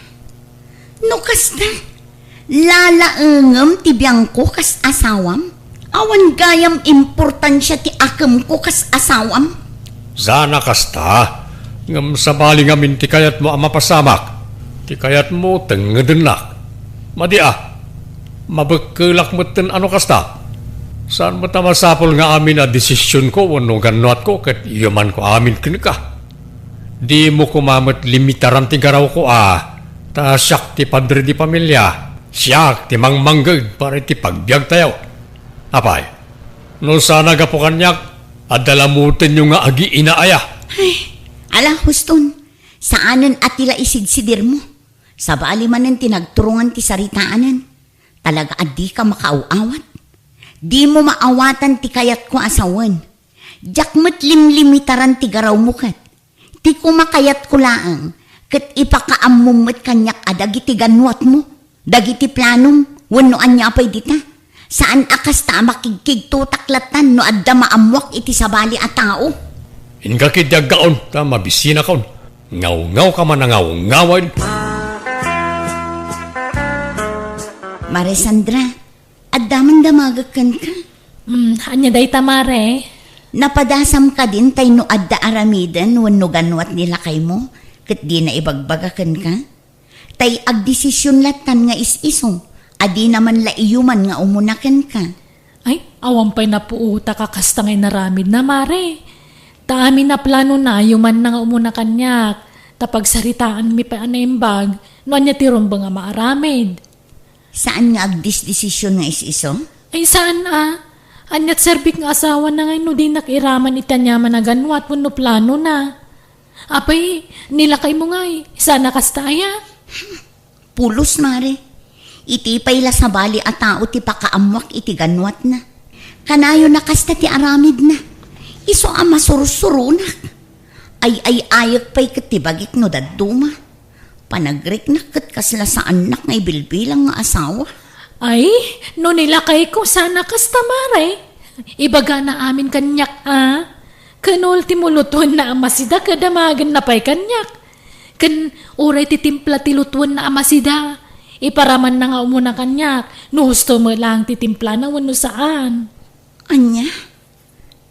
No kasta, lalaengem ti biangko kas asawam? Awan gayam importansia ti akemko kas asawam? Saan a kasta, ngem sabali ngamin ti kayatmo a mapasamak. Ti kayatmo tengngedennak. Madi a, mabekkelak metten a no kasta. Saan met a masapul nga amin a desisionko wenno gannuatko ket yumanko amin kenka. Dimo koma met limitaran ti garawko a, ta siak ti padre di familia, siak ti mangmangged para iti pagbiagtayo. Apay, no saan a gapu kaniak, adda lamutenyo nga agiina aya. Ay, ala, huston, saanen a ti la isidsidirmo. Sabali manen ti nagturongan ti saritaanen. Talaga a dika makaaw-awat. Dimo maawatan ti kayatko a sawen. Diak met limlimitaran ti garawmo ket. Ti kumakayatko laeng, ket ipakaammom met kaniak a dagiti gannuatmo, dagiti planom, wenno ania a pay dita. Saan a kasta a makigkigtotak lattan no adda maammoak iti sabali a tao. Inka ketdi aggaon ta mabisinakon. Ngawngawka man a ngawngawem. Mare Sandra, adda man damagek kenka? Hmm, ania dayta, mare? Napadasam kadin tay no adda aramiden wenno gannuat ni lakaymo, ket dina ibagbaga kenka? Tay agdesision lattan nga is-isu, a dina man la iyuman nga umuna kenka. Ay, awan pay napuotak a kasta nga inaramidna, mare. Ta amin a planona, yumanna nga umuna kaniak, ta pagsaritaanmi pay a naimbag no ania ti rumbeng a maaramid. Saan nga agdisdesision nga is-isu? Ay, saan a. Aniat serbik nga asawana ngay no dinak iraman iti aniaman a gannuat wenno planona? Apay, ni lakaymo ngay, saan a kasta aya? Pulos, mare. Iti pay la sabali a tao ti pakaammoak iti gannuatna. Kanayon a kasta ti aramidna. Isu a masursuronak. Ay-ay-ayek pay ket ti bagik no dadduma. Panagriknak ket kasla saannak nga ibilbilang nga asawa. Ay, no ni lakayko, saan a kasta, mare. Ibagana amin kaniak a. Ken ultimo, lutuenna a masida ket damagenna pay kaniak. Ken uray ti timpla ti lutuenna a masida, iparamanna nga umuna kaniak no husto met laeng ti timplana wenno saan. Ania?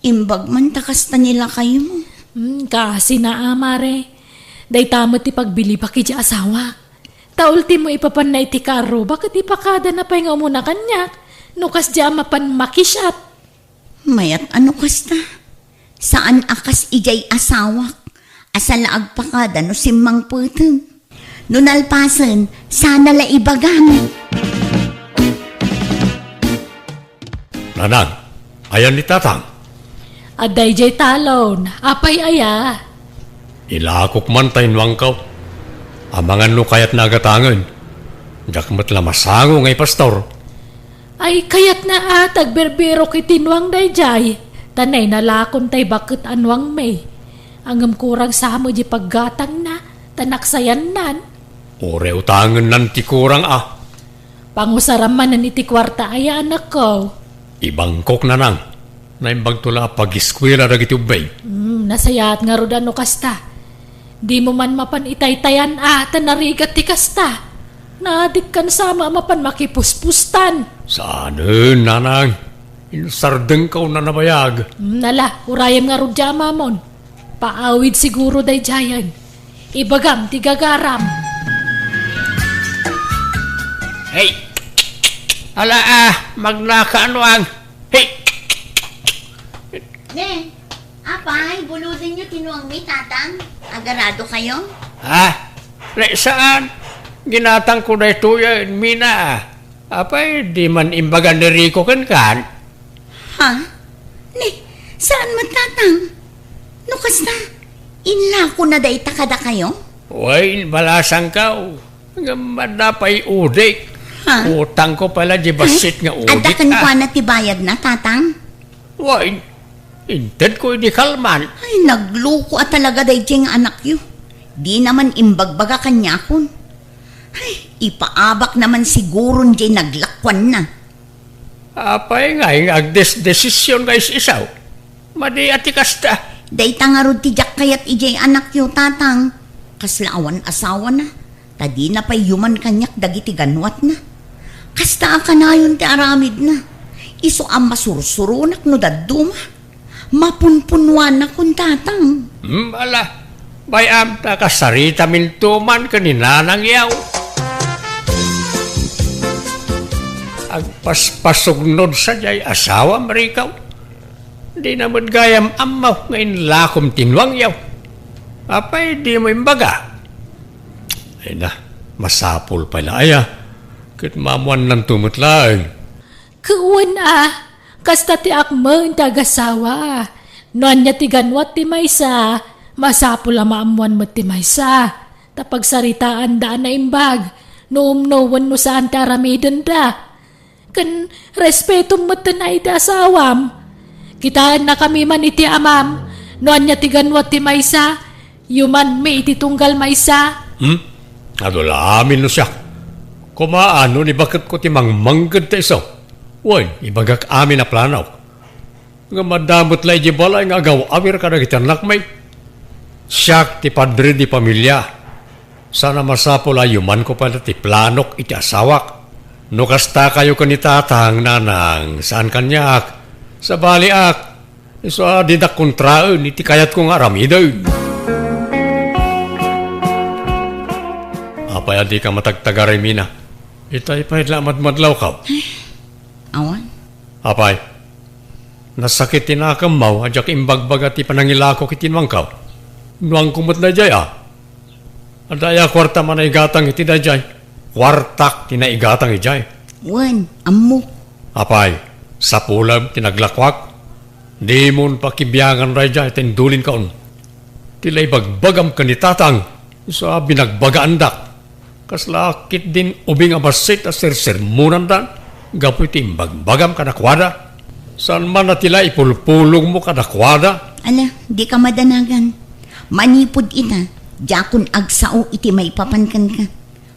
Imbag man ta kasta ni lakaymo. Hmm, kasina a, mare. Dayta met ti pagbilibak iti asawak. Ta ultimo ipapanna iti karro, ket ipakadana pay nga umuna kaniak. No kasdi a mapan makisyat. Mayat a no kasta. Saan a kas idiay asawak. Asa la agpakada no simmangpeten. No nalpasen, sana la ibagam. Nanang, ayan ni Tatang? Adda idiay talon. Apay aya? Ilakok man ta innuangko. Amangan no kayatna a gatangen. Diak met la masango nga ipastor. Ay, kayatna a tagbirbirok iti nuang daydiay, ta nainalakon tay baket a nuangmi. Ngem kurang sa met di paggatangna, ta naksayannan. Uray utangennan ti kurang a. Pangusaram manen iti kuarta aya, anakko. Ibangkok, nanang. Naimbagto la a pagiskuela dagiti ubbing. Hmm, nasayaat ngarud a no kasta. Dimo man mapan itaytayan a, ta narigat ti kasta. Naadikkan sa a mapan makipuspustan. Saanen, nanang. Insardengko a nabayag. Hmm, ala, urayem ngarud diay amamon. Paawid siguro daydiayen. Ibagam ti gagaram. Hey! Ala, ah, magnaka a nuang. Hey! Ne, apay, buludenyo ti nuangmi, Tatang? Agarado kayo? Ha? Ne, saan? Ginatangko daytoyen, Mina. Apay, di man imbaga ni Rico kenkan? Ha? Ne, saan met, Tatang? No kasta, inlakona dayta kadakayo? Wen, balasangko. Ngem adda pay udik. Ha? Utangko pay la di bassit nga udik, adda kenkuana ti bayadna, Tatang? Wen, intedko idi kalman. Ay, nagluko a talaga daydiay nga anakyo. Dina man imbagbaga kaniakon. Ay, ipaabakna man siguron diay naglakuanna. Apay ngay nga agdesdesision nga is-isaw? Madi a ti kasta. Dayta ngarud ti diak kayat idiay anakyo, Tatang. Kasla awan asawana, ta dina pay yuman kaniak dagiti ganwatna. Kasta a kanayon ti aramidna. Isu a masursuronak no dadduma. Mapunpunuanakon, Tatang. Hmm, ala, bay-am ta kasaritaminto man ken ni Nanang Yaw. Agpaspasugnod sadiay asawam, Rico. Dina met gayam ammo nga inlakom ti nuang Yaw. Apay dimo imbaga? Ay na, masapul pay la aya. Ket maammuannanto met laeng. Ket wen a, kasta ti akmen ti agasawa. No ania ti ganwat ti maysa, masapul a maammoan met ti maysa. Ta pagsaritaanda a naimbag, no umno wenno saan ti aramidenda. Ken respetom metten a iti asawam. Kitaennakami man iti amam, no ania ti ganwat ti maysa, yumanmi iti tunggal maysa. Hmm? Adu la amin no siak. Koma, no ni baketko ti mangmangged ta isu. Wen, ibagak amin a planok. Ngem adda met la idiay balay nga agaw-awir kadagiti annakmi. Siak ti padre di pamilia. Saan a masapul a yumanko pay la ti planok iti asawak. No kasta kayo ken ni Tatang, Nanang, saan kaniak. Sabaliak. Isu a dinak kontraen iti kayatko nga aramiden. Apay a dika matagtagaray, Mina? Itay pay la a madmadlawko. Awan. Apay, nasakit ti nakemmo a diak imbagbaga ti panangilakok iti nuangko. Nuangko met daydiay a. Adda aya kuartam a naigatang iti daydiay? Kuartak ti naigatang idiay. Wen, ammok. Apay, sapulem ti naglakuak? Dimon pakibiangan daydiay ta indulinkaon. Ti la ibagbagam ken ni Tatang, isu a binagbagaandak. Kasla ketdin ubing a bassit a sersermonanda gapu iti imbagbagam kadakuada? Saan man a ti la ipulpulongmo kadakuada? Ala, dika madanagan. Manipud ita, diakon agsao iti maipapan kenka.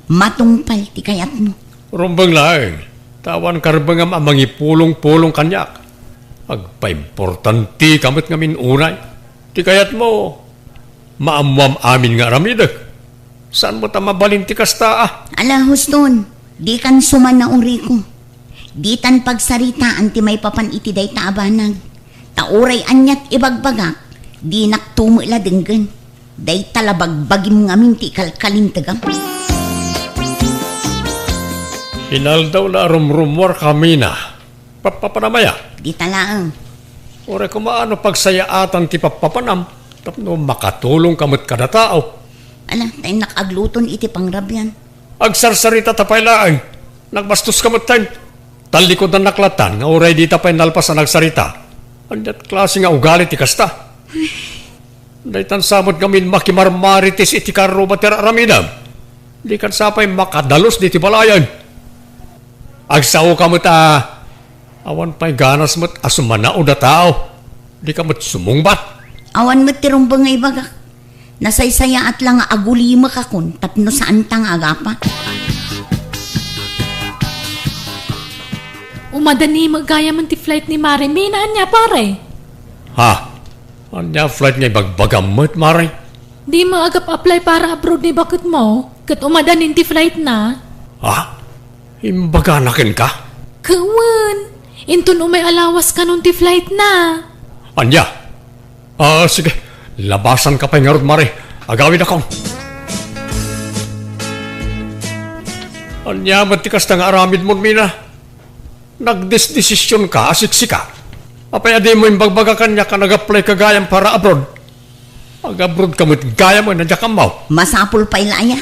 Matungpal ti kayatmo. Rumbeng laeng, ta awan karbengam a mangipulongpulong kaniak. Agpaimportanteka met ngamin unay. Ti kayatmo, maammoam amin nga aramidek. Saan met a mabalin ti kasta a? Ala, huston, dikan sumanao, Rico. Ditan pagsaritaan ti maipapan iti dayta a banag. Ta uray aniat ibagbagak, Dinak tumo la denggen. Dayta la bagbagim ngamin ti ikalkalintegam. Inaldaw la a rumrumuar kami na. Pappapanam aya? Dita laeng. Uray koma no pagsayaatan ti pappapanam tapno makatulongka met kada tao. Ala, ta innak agluton iti pangrabian. Agsarsarita ta pay laeng. Nagbastoska metten. Tallikudannak lattan nga uray dita pay nalpas a nagsarita. Ania klase nga ugali ti kasta? Daytan sa met ngamin makimarmarites iti karruba ti ar-aramidem. Dikan sa pay makadalus diti balayen. Agsaoka met a awan pay ganas met a sumanaod a tao. Dika met sumungbat. Awan met ti rumbeng nga ibagak. Nasaysayaat la nga agulimekakon tapno saanta nga agapa. Umadani met gayamen ti flight ni Mare Mina, ania, pare? Ha? Ania flight nga ibagbagam met, Mare? Dimo agap-apply para abroad ni baketmo, ket umadanin ti flight na. Ha? Imbagana kenka? Wen, inton umay a lawas kanon ti flight na. Ania? Ah, sige. Labasanka pay ngarud, Mare. Agawidakon. Ania met ti kasta nga aramidmon, Mina? Nagdesdesisionka a siksika. Apay a dimo imbagbaga kaniak a nag-applyka gayam para abroad? Ag-abroadka met gayam a diak ammo. Masapul pay la aya?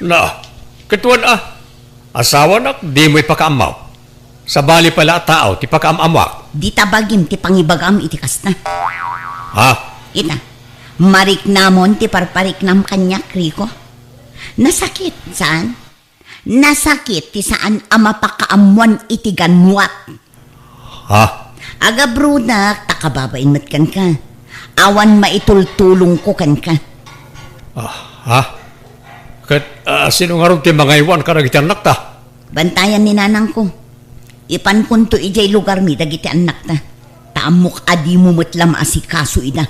Na, ket wen a, asawanak, dimo ipakaammo. Sabali pay la a tao ti pakaam-ammoak. Dita bagim ti pangibagam iti kasta. Ha? Ita, mariknamon ti parpariknam kaniak, Rico. Nasakit, saan? Nasakit ti saan a mapakaammoan iti ganwat. Ha? Agabrodak ta kababain met kenka. Awan maitultulongko kenka. Ah, ha? Ket, ah, sino ngarud ti mangaywan kadagiti annakta? Bantayan ni nanangko. Ipankonto idiay lugarmi dagiti annakta. Ta ammok a dimo met la maasikaso ida.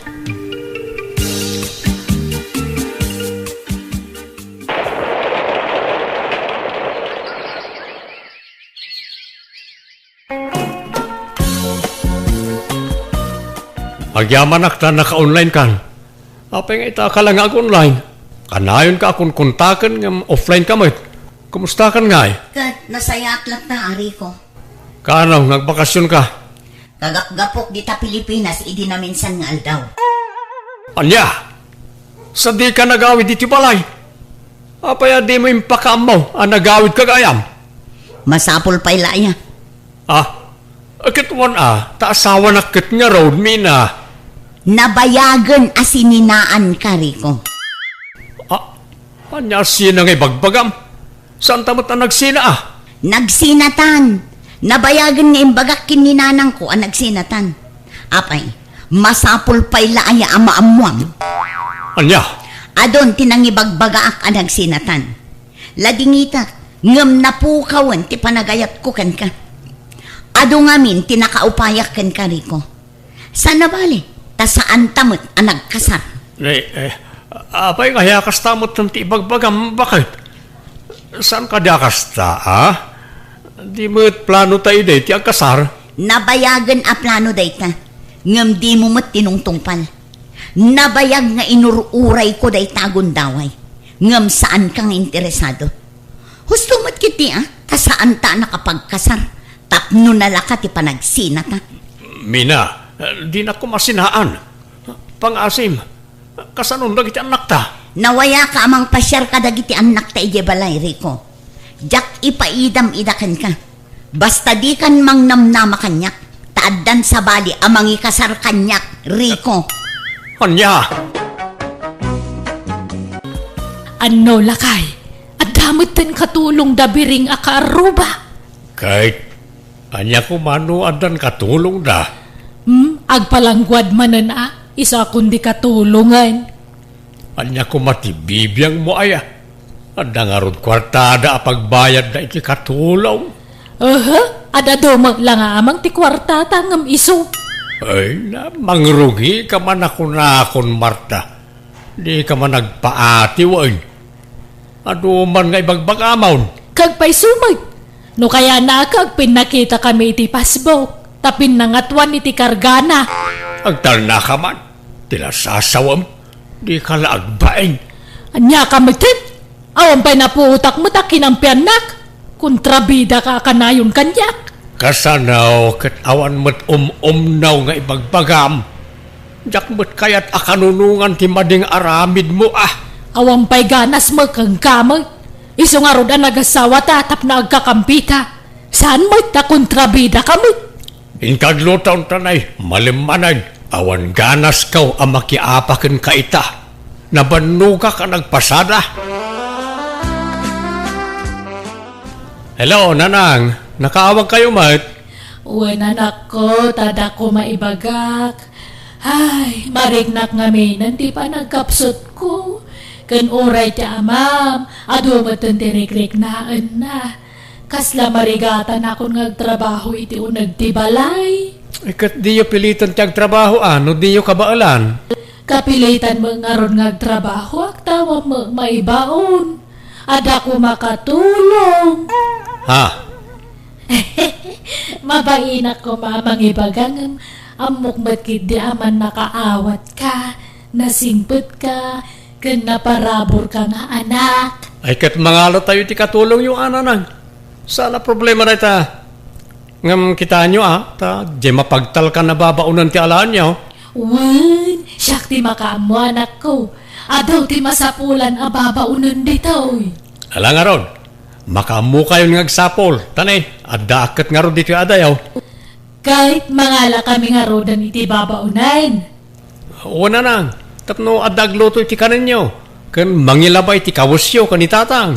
Agyamanak ta naka-online kan. Apay nga ita ka la nga ag-online? Kanayonka a konkontaken ngem offline ka met. Kumustakan ngay? Ket nasayaat latta, Rico. Kaano, nagbakasyon ka? Kagapgapok dita Pilipinas idi naminsan nga aldaw. Ania? Sadika nagawid iti balay? Apay a dimo impakaammo a nagawidka gayam? Masapul pay la aya. Ah, ket wen a, ta asawanak ket ngarud, Mina. Nabayagen a sininaanka, Rico. Ah, ania a sina nga ibagbagam? Saanta met a nagsina a? Nagsinatan. Nabayagen nga imbagak ken ni nanangko a nagsinatan. Apay, masapul pay la aya a maammuam? Ania? Adun ti nangibagbagaak a nagsinatan. Ladingitak, ngem napukawen ti panagayatko kenka. Adu ngamin ti nakaupayak kenka, Rico. Saan a bale, ta saanta met a nagkasar. Eh, eh, apay nga aya kasta met ti ibagbagam, baket? Saan kadi a kasta, a? Di met plano ta idi ti agkasar? Nabayagen a plano dayta, ngem dimo met tinungtungpal. Nabayag nga inur-urayko dayta a gundaway, ngem saanka nga interesado. Husto met ketdi a, ta saanta a nakapagkasar tapno nalaka ti panagsinata. Mina, dinak koma sinaan. Pangasim, kasanon dagiti annakta? Nawayaka a mangpasiar kadagiti annakta idiay balay, Rico. Diak ipaidam ida kenka. Basta dikan mangnamnama kaniak, ta addan sabali a mangikasar kaniak, Rico. Ania? Anno, lakay, adda metten katulongda biring a kaarruba? Ket ania koma no addan katulongda? Hmm, agpalangguad manen a, isu a kundi katulongen. Ania koma ti bibiangmo aya? Adda ngarud kuartada a pagbayadda iti katulong? Aha, ad-adu met la nga amang ti kuartata ngem isu. Ay na, mangrugika man a kunakon, Marta. Dika man agpaati wen. Adu man nga ibagbagamon. Kagpayso met. No kayatna a kagpinnakita kami iti Facebook, ta pinnangatuan iti kargana. Agtalnaka man. Ti nasasawem, dika la agbain. Ania ka metten? Awan pay napuotak met a kinampiannak. Kontrabidaka a kanayon kaniak. Kasano ket awan met um-umnaw nga ibagbagam? Diak met kayat a kanunongan ti madi nga aramidmo a. Awan pay ganas met kenka met. Isu ngarud a nagasawata tapno agkakampita. Saan met ta kontrabidaka met. Inka agluto, Tanay, malim manen. Awan ganaskaw a makiapa kenka ita. Nabannogak a nagpasada. Hello, Nanang. Nakaawagkayo met? Wen, anakko, ta adda koma ibagak. Ay, mariknak ngamin ti panagkapsutko. Ken uray ti amam, adu metten ti rikriknaenna. Kasla marigatanakon nga agtrabaho iti uneg ti balay. Eh, ket diyo pilitan ti agtrabaho, a, no diyo kabaelan? Kapilitan met ngarud nga agtrabaho, agtawam met maibaon. Adda koma katulong. Ha? Mabainak koma a mangibaga ngem ammok met ketdi a mannakaawatka, nasingpetka, ken naparaburka nga anak. Ay, ket mangalatayo ti katulongyo, Nanang. Saan a problema dayta. Ngem kitaenyo, a, ta diay mapagtalkan a babaonen ti alaenyo. Wen, siak ti makaammo, anakko. Adu ti masapulan a babaonen ditoy. Ala ngarud, makaammokayon nga agsapul. Tanay, addaak ket ngarud ditoy adayo. Ket mangalakami ngaruden iti babaonen. Wen, Nanang, tapno adda agluto iti kanenyo, ken mangilabay ti kawesyo ken ni Tatang.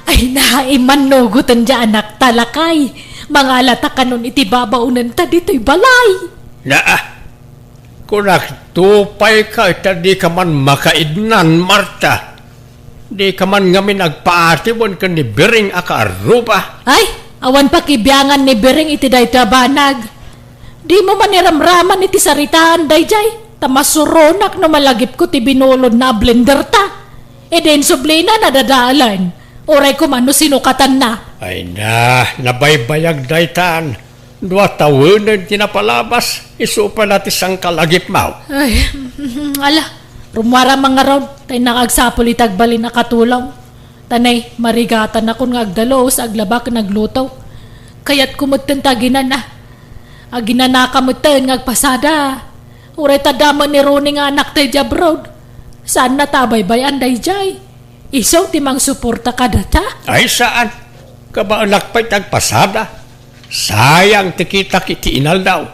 Ay, naimmannugoten diay anakta, lakay. Mangalata kanon iti babaonenta ditoy balay. Naa, kunak, tupayka ita dika man makaidnan, Marta. Dika man ngamin agpaati wen ken ni Biring a kaarruba. Ay, awan pakibiangan ni Biring iti daytoy a banag. Dimo man iramraman iti saritaan daydiay, ta masuronak no malagipko ti binulodna a blenderta. Idi insublina, nadadalan. Uray koma no sinukatanna. Ay na, nabaybayag daytan. Dua tawenen ti napalabas, isu pay la ti sangkalagipmaw. Ay, ala, rummuaram man ngarud, ta innak agsapul iti agbalin a katulong. Tanay, marigatanakon nga agdalus, aglaba ken agluto. Kayatko metten ta aginana. Aginanaka metten nga agpasada. Uray ta adda met ni Ronnie nga anakta idiay abroad. Saanna ta abaybay-an daydiay. Isu ti mangsuporta kadata? Ay, saan. Kabaelak pay ti agpasada. Sayang ti kitak iti inaldaw.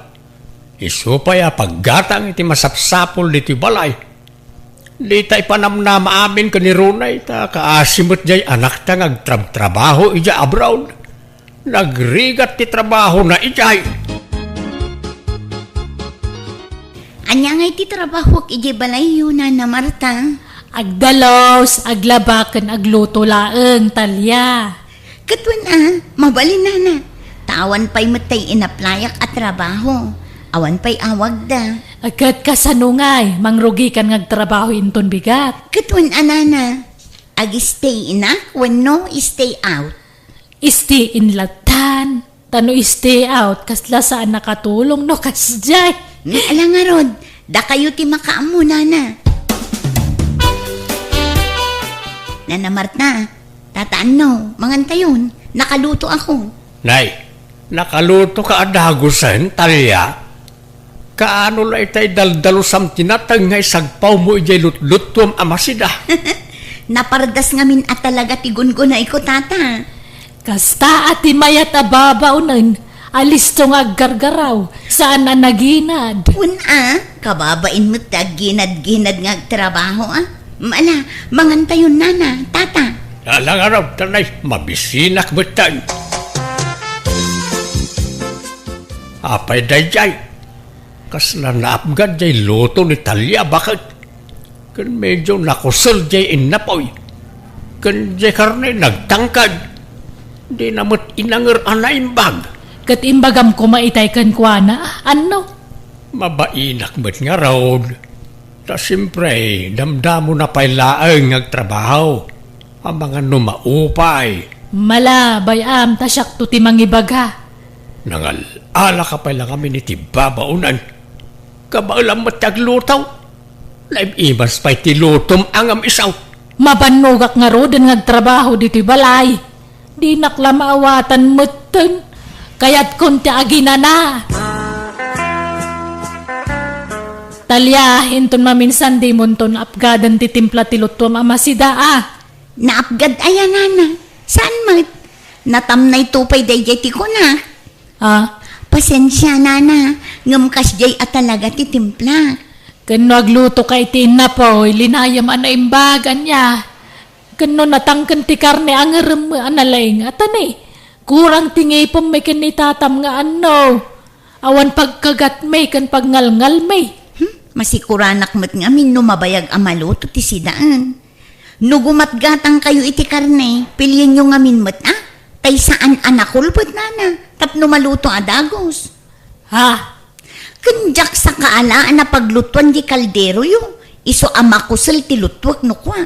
Isu pay a paggatang iti masapsapul ditoy balay. Dita ipanamnama amin ken ni Ronnie, ta kaasi met diay anakta nga agtrabtrabaho idiay abroad. Nagrigat ti trabahona idiay. Ania ngay ti trabahoak idiay balayyo, Nana Marta? Agdalus, aglaba, ken agluto laeng, Talia. Ket wen a, mabalin, Nana. Ta awan pay met tay inaplayak a trabaho. Awan pay awagda. Ket kasano ngay, mangrugikan nga agtrabaho inton bigat? Ket wen a, Nana. Ag-stay inak wenno stay out? Stay in latan. Ta no stay out, kasla saan a katulong no kasdiay. Nga ala ngarud, dakayo ti makaammo, Nana. Nana Marta, Tata Anno, mangantayon, nakaluto ako. Nay, nakaluto ka a dagusen, Talia? Kaano la itay daldalusam ti nateng nga isagpawmo idiay lutluttuam a masida? Napardas ngamin a talaga ti gungunayko, Tata. Kasta a ti mayat a babaonen a listo nga aggargaraw, saan a naginad. Wen a, kababain met ti agginad-ginad nga agtrabaho, a. Ala, mangantayon, Nana, Tata. Ala ngarud, Tanay, mabisinak metten. Apay daydiay? Kasla naapgan diay luto ni Talia, baket. Ken medio nakusel diay innapoy. Ken diay karne nagtangkad. Dina met inanger a naimbag. Ket imbagam koma itay kenkuana, Anno? Mabainak met ngarud. Ta siempre, damdamona pay laeng nga agtrabaho. Amangan no maupay. Ala, bay-am, ta siakto ti mangibaga. Nangal-alaka pay la ngamin iti babaonan. Kabaelam met ti agluto. Naib-ibas pay ti lutom a ngem isu. Mabannogak ngaruden nga agtrabaho ditoy balay. Dinak la maawatan metten. Kayatkon ti aginana. Talia, inton maminsan dimonton apgaden ti timpla ti lutuam a masida a. Naapgad aya, nana? Saan met? Natamnayto pay daydiay ti kunak. Ah? Pasensia, nana, ngem kasdiay a talaga ti timpla. Ken no aglutoka iti innapoy, linayam a naimbag, ania? Ken no natangken ti karne, angerem a nalaing a tani. Kurang ti ngipemmi ken ni tatam nga anno. Awan pagkagatmi ken pagngalngalmi. Hmm? Masikuranak met ngamin no mabayag a maluto ti sidaen. No gumatgatangkayo iti karne, pilienyo ngamin met, a? Tay saan a nakulbet, nana, tapno maluto a dagus. Ha? Ken diak sakaala a napaglutuan di kalderoyo, isu a makusel ti lutuek no kua.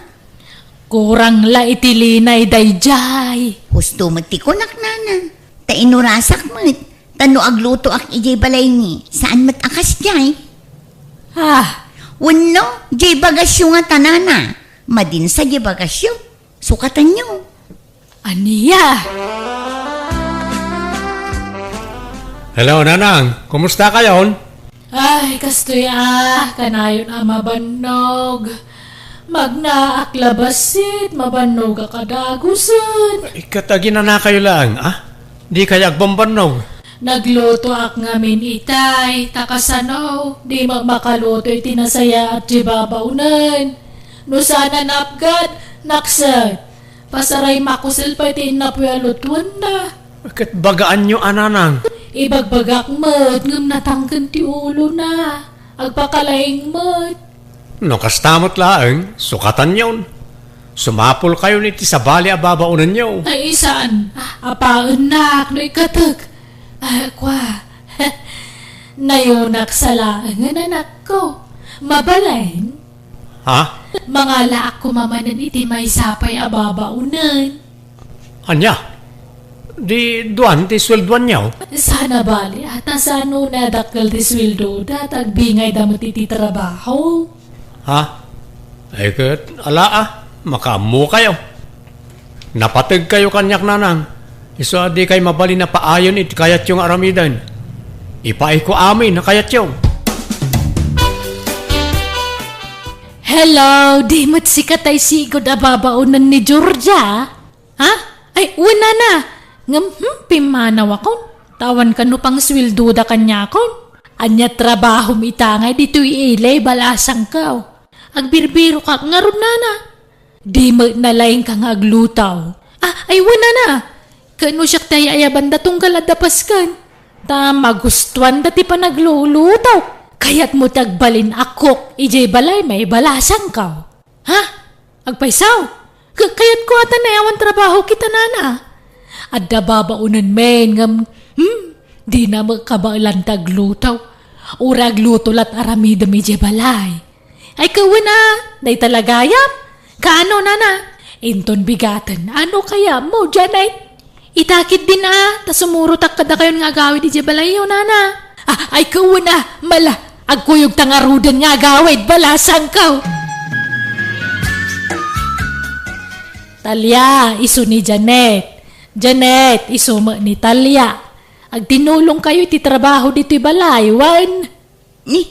Kurang la iti linay daydiay. Husto met ti kunak, nana. Ta inurasak met, ta no aglutoak idiay balaymi, saan met a kasdiay. Ah. Wenno, diay bagasyo ngata, nana. Madinsa diay bagasyo. Sukatanyo. Ania? Hello, Nanang. Kumusta kayon? Ay, kastoy a, kanayon a mabannog. Magnaak la bassit, mabannogak a dagusen. Ay, ket aginanakayo laeng, a? Dikay agbambannog. Naglutoak ngamin itay, ta kasano, di met makaluto iti nasayaat ti babaonen. No saan a naapgad, nakset. Pasaray makusel pay ti innapoy a lutuenna. Ket bagaanyo a, Nanang. Ibagbagak met ngem natangken ti ulona. Agpakalaing met. No kasta met laeng, sukatanyon. Sumapulkayon iti sabali a babaonenyo. Ay, saan? Apaennak no ikatek. Ay, kua. Nayonak sa laengen, anakko. Mabalin? Ha? Mangalaak koma manen iti maysa pay a babaonen. Ania? Di duan ti sueldoanyo? Saan a bali, a, ta saan no nadakkel ti sueldoda, ta agbingayda met iti trabaho. Ha? Ay ket, ala a, makaammokayo. Napategkayo kaniak, Nanang. Isu a dikay mabalin a paayen iti kayatyo nga aramiden. Ipaayko amin a kayatyo. Hello, di met sika tay sigud a babaonen ni Georgia? Ha? Ay, wen, nana. Ngem, hmm, pimmanawakon. Ta awan kano pangsueldoda kaniakon. Ania trabahom ita ngay ditoy ili, balasangko? Agbirbirokak ngarud, nana. Di met nalaingka nga agluto. Ah, ay, wen, nana. Ket no siak ti ay-ayabanda tunggal adda pasken. Ta magustuanda ti panagluluto. Kayatmo ti agbalin a cook idiay balay, balasangko? Ha? Agpayso? Ka-, kayatko a ta naawan trabaho kita, nana. Adda babaonen men ngem, hmm, dina met kabaelan ti agluto. Uray agluto lat aramidem idiay balay. Ay, kawen a, dayta la gayam. Kaano, nana? Inton bigaten, ano kayatmo, Janet? Ita ketdin a, ta sumurotak kadakayon nga agawid idiay balayyo, nana. Ah, ay, kawen a, mala, agkuyogta ngaruden nga agawid, balasangko. Talia, isu ni Janet. Janet, isu met ni Talia. Agtinulongkayo iti trabaho ditoy balay, wen? Ni,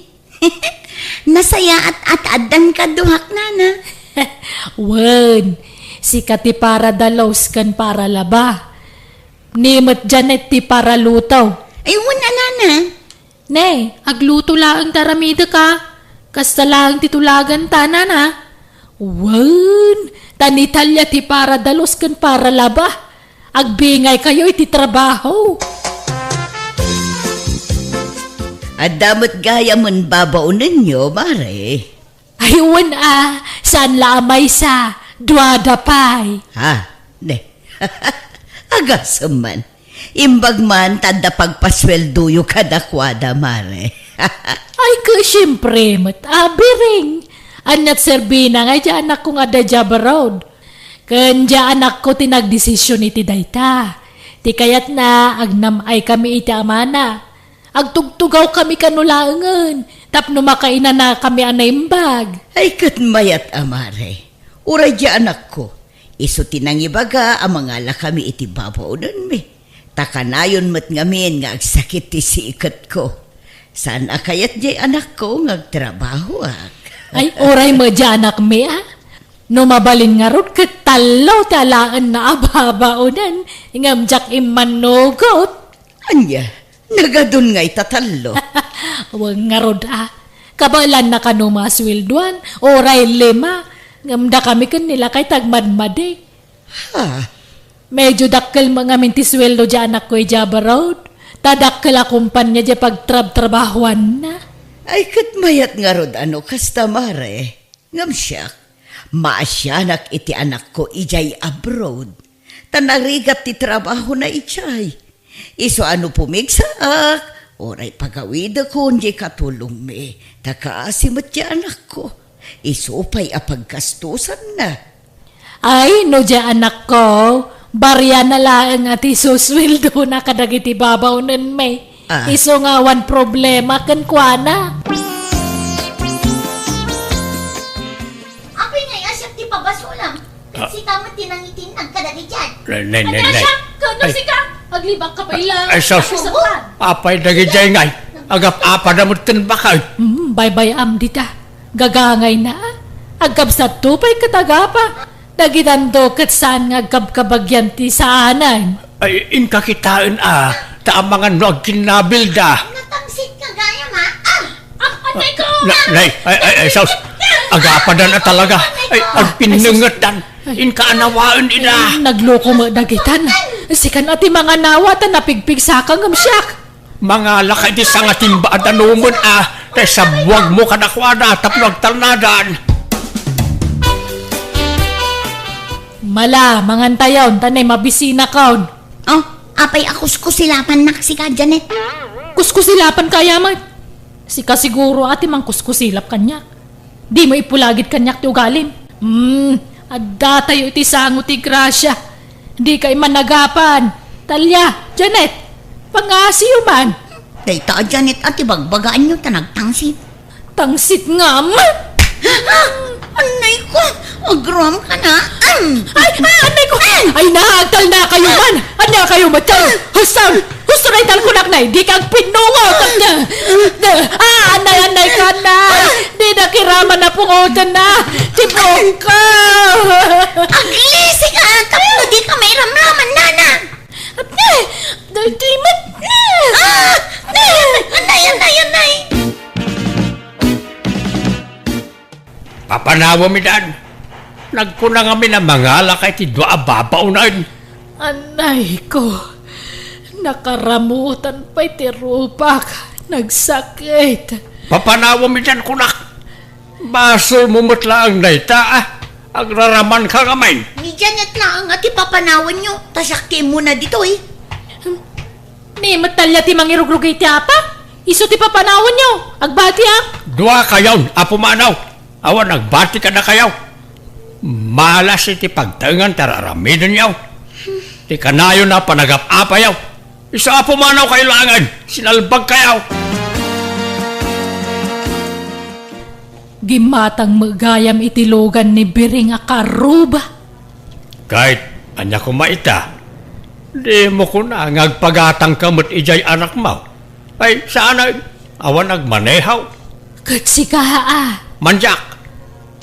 nasayaat a ta addan kaduak, nana. Wen, sika ti paradalos ken paralaba. Ni met Janet ti paraluto. Ay, wen a, nana. Ne, agluto laeng ti aramidek a. Kasta laeng ti tulaganta, nana. Wen, ta ni Talia ti paradalos ken paralaba. Agbingaykayo iti trabaho. Adda met gayamen babaonenyo, mare. Ay, wen a, saan la a maysa, duada pay. Ha? Ne. Agasem man. Imbag man ta adda pagpasueldoyo kadakuada, mare. Ay, ket siempre met, abiring. Aniat serbina nga idiay anakko nga adda idiay abroad? Ken diay anakko ti nagdesisyon iti dayta. Ti kayatna, agnam-ay kami iti amana. Agtugtugaw kami kano laengen, tapno makainana kami a naimbag. Ay, ket mayat a, mare. Uray di anakko, isu ti nangibaga a mangala kami iti babaonenmi. Ta kanayon met ngamin nga agsakit ti siketko. Saan a kayat diay anakko nga agtrabahoak. Ay, uray met diay anakmi, a? No mabalin ngarud, ket tallo ti alaenna a babaonen, ngem diak immannugot. Ania? Nagadun nga ita tallo? Wen ngarud, a. Kabaelanna kano masueldoan, uray lima, ngem dakami ken ni lakay ti agmadmadi. Ha? Medio dakkel met ngamin ti sueldo diay anakko idiay abroad. Ta dakkel a kompania diay pagtrabtrabahoanna. Ay, ket mayat ngarud a no kasta, mare. Ngem siak, maasianak iti anakko idiay abroad. Ta narigat ti trabahona idiay. Isu a no pumigsaak, uray pagawidekon diay katulongmi, ta kaasi met ti anakko. Isu pay a paggastosanna. Ay, no diay anakko, bariana laeng a ti susueldona kadagiti babaonenmi. Ah. Isu nga awan problema kenkuana. Apay ngay a siak ti pabasolam? Ket sika met ti nangitinnag kadagiti diay. Nay, nay, nay, nay. Ania siak? Kano sika? Aglibak ka pay la. Ay, sus. Apay dagiti diay ngay? Agap-apada met ken bakay. Hmm, baybay-am dita. Gagangayna, a. Agkabsatto pay ket agapa. Dagitanto ket saan nga agkabkabagian ti saanen. Ay, inka kitaen, a, ta amangan no agkinnabilda. Natangsit ka gayam, a. Ah, atay ko! Na, nay, ay, ay, ay, sus. Agapadan a talaga. Ay, agpinnengetdan. Inka anawaen ida. Ay, nagluko met dagitan. Sikan a ti manganawa ta napigpigsaka ngem siak. Mangalaka iti sangatimba a danumen, a, ta isabuagmo kadakuada tapno agtalnadan. Mala, mangantayon, ta nay mabisinakon. Oh, apay a kuskusilapannak sika, Janet? Kuskusilapan kaya met? Sika siguro a ti mangkuskusilap kaniak. Dimo ipulagid kaniak ti ugalim. Hmm, addatayo iti sango ti grasia. Dikay managapan. Talia, Janet, pangasiyo man. Dayta a Janet a ti bagbagaanyo ta nagtangsit. Tangsit ngem. Ah! Annay ko! Agraman ka na! Am! Ay! Ah, annay ko! Ay, nagtalna kayo man! Ania kayo, matyaw? Husto! Husto na italkunak na, di kang pinungo! Ah, annay, annay ka na! Di na kiraman na pungotan na! Tibok ka! Aglisi ka! Tapno di ka mairamraman, nana! Ate! Daydi met na! Ah! Annay, annay, annay! Papanawem idan. Nagkuna ngamin a mangalaka iti dua a babaonen. Annay ko, nakaramutan pay ti rupak. Nagsakit. Papanawem idan kunak. Basolmo met laeng dayta, a. Agraraman ka ngamin. Ni Janet laeng a ti papanawanyo, ta siak ti immuna ditoy. Ni met talia ti mangirugrugit ti apa? Isu ti papanawanyo. Agbatiak. Dua kayon a pumanaw. Awan agbati kadakayo. Malas iti pagtaengan ti ar-aramidenyo. Ti kanayon a panagap-apayo. Isu a pumanaw kayo laengen. Sinalbag kayo. Gimmatang met gayam iti lugan ni Biring a karuba. Ket ania koma ita? Dimo kuna nga agpagatangka met idiay anakmo? Ay, saan a awan agmaneho? Ket sika a. Mandiak,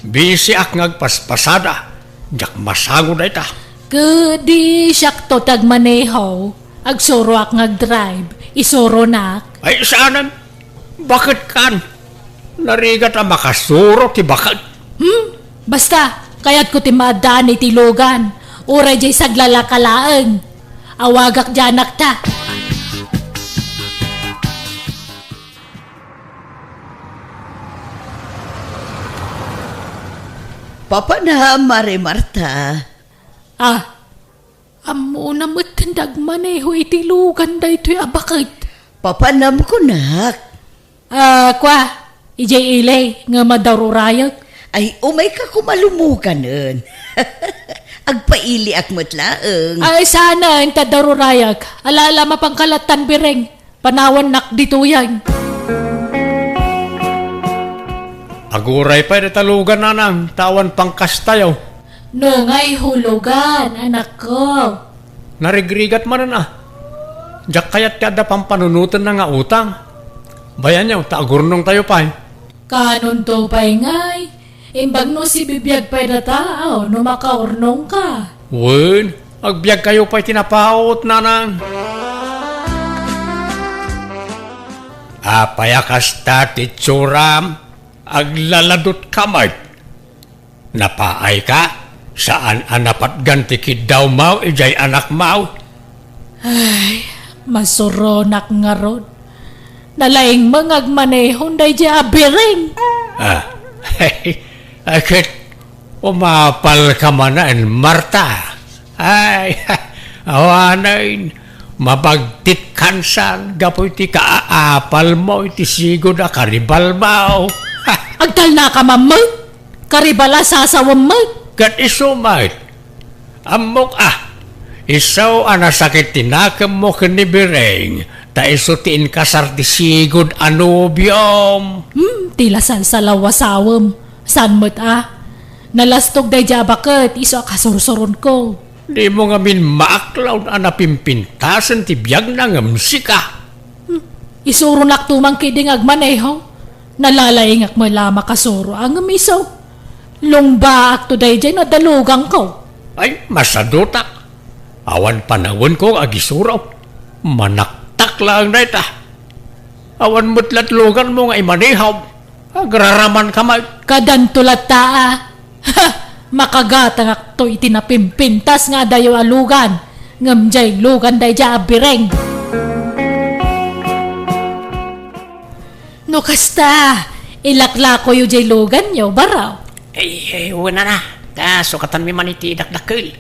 bisiak nga agpaspasada. Diak masango dayta. Ket di siakto ti agmaneho, agsuroak nga agdrive, isuronak. Ay, saanen? Baket kan? Narigat a makasuro ti baket. Hmm? Basta, kayatko ti maaddaan iti lugan. Uray diay saglalaka laeng. Awagak diay anakta. Papanam, Mare Marta. Ah, ammona met ti agmaneho iti lugan daytoy a baket. Papanam kunak. Ah, kua, idiay ili nga madar-urayek. Ay, umayka koma lumuganen. Agpailiak met laeng. Ay, saan, ta darurayak. Ala, ala, mapangkalattan, Bireng. Panawannak ditoyen. Aguray pay dayta lugan, nanang, ta awan pangkastayo. No ngay hulugan, anakko. Narigrigat manen a. Diak kayat ti adda pampanunotenna nga utang. Bayanyo, ta agurnongtayo pay. Kanonto pay ngay? Imbag no sibibiag pay data, aw, no makaurnongka. Wen, agbiagkayo pay ti napaut, nanang. Apay a kasta ti itsuram? Aglaladutka met. Napaayka? Saan a napatgan ti kiddawmaw idiay anakmaw? Ay, masuronak ngarud. Nalaing met nga agmanehon daydiay a Bireng. Ah, ay, ket umapalka manen, Marta. Ay, awanen, mabagtitkan san gapu iti kaapalmo iti sigud a karibalmo. Agtalnaka man met, karibal a sasawem met. Ket isu met, ammok a, isu a nasakit ti nakemmo ken ni Bireng, ta isu ti inkasar ti sigud a nobiom. Hmm, ti la salsalaw a sawem. Saan met a? Nalastog daydiay a baket isu a kasursuronko. Dimo ngamin maaklaw a napimpintasen ti biagna ngem sika. Hmm, isuronakto man ketdi nga agmaneho. Nalalaingak met la a makasuro a ngem isu. Lungbaakto daydiay no adda luganko. Ay, masadutak. Awan panawenko nga agisuro. Manaktak laeng dayta. Awan met lat luganmo nga imanehom. Agraramanka met. Kadanto latta a. Ha! Makagatangakto iti napimpintas nga adayo a lugan. Ngem diay lugan daydiay a Bireng. No kasta, ilaklakoyo diay luganyo, baro. Ay, ay, wen a. Ta sukatanmi man iti idakdakkel.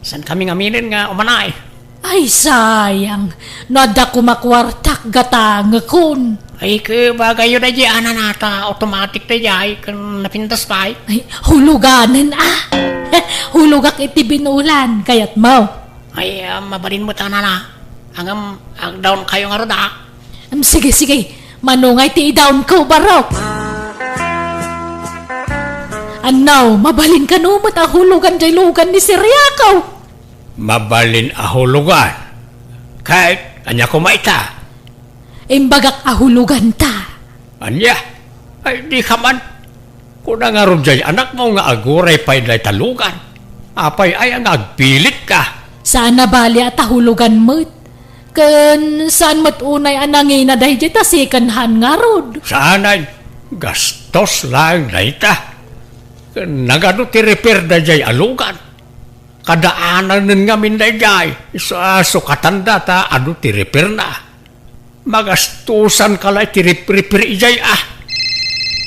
Saankami ngaminen nga umanay. Ay, sayang. No adda koma kuartak, gatangekon. Ay, ket bagayyo daydiay a nanang ta automatic daydiay ken napintas pay. Ay, huluganen a. Hulogak iti binulan, kayatmo? Ay, ah, mabalin met a nanang. Ngem, agdawnkayo ngarud a. Em, sige, sige. Mano ngay ti idawnko, baro? Annaw, mabalin kano met a hulugan diay lugan ni Sir Yakaw? Mabalin a hulugan. Ket ania koma ita? Imbagak a huloganta. Ania? Ay, dika man. Kuna ngarud diay anakmo nga aguray pay dayta lugan. Apay aya nga agpilitka? Saan a bali a ta hulogan met. Ken saan met unay a nangina daydiay ta second hand ngarud. Saanen, gastos laeng dayta. Ken nagadu ti repair daydiay a lugan. Kadaananen ngamin daydiay, isu a sukatanda ta adu ti repairna. Magastosanka la iti rip-, repair idiay a.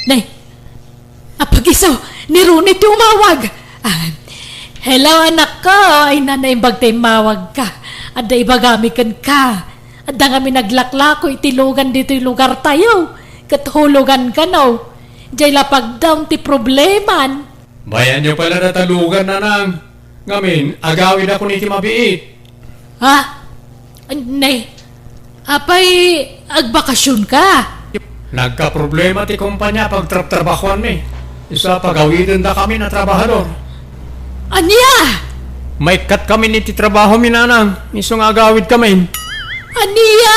Nay, apag-isu, ni Ronnie ti umawag. Ah, hello, anakko. Ay, nanay, imbag ta immawagka. Adda ibagami kenka. Adda ngamin naglaklako iti lugan ditoy lugartayo. Ket hulugan kano. Diay lapagdaw ti probleman. Bayanyo pay la dayta lugan, nanang. Ngamin, agawidakon iti mabiit. Ha? Nay, apay agbakasionka? Nagkaproblema ti kompania a pagtrabtrabahuanmi. Isu a pagawidendakamin a trabahador. Ania? Maikkatkamin iti trabahomi, nanang. Isu nga agawidkamin. Ania?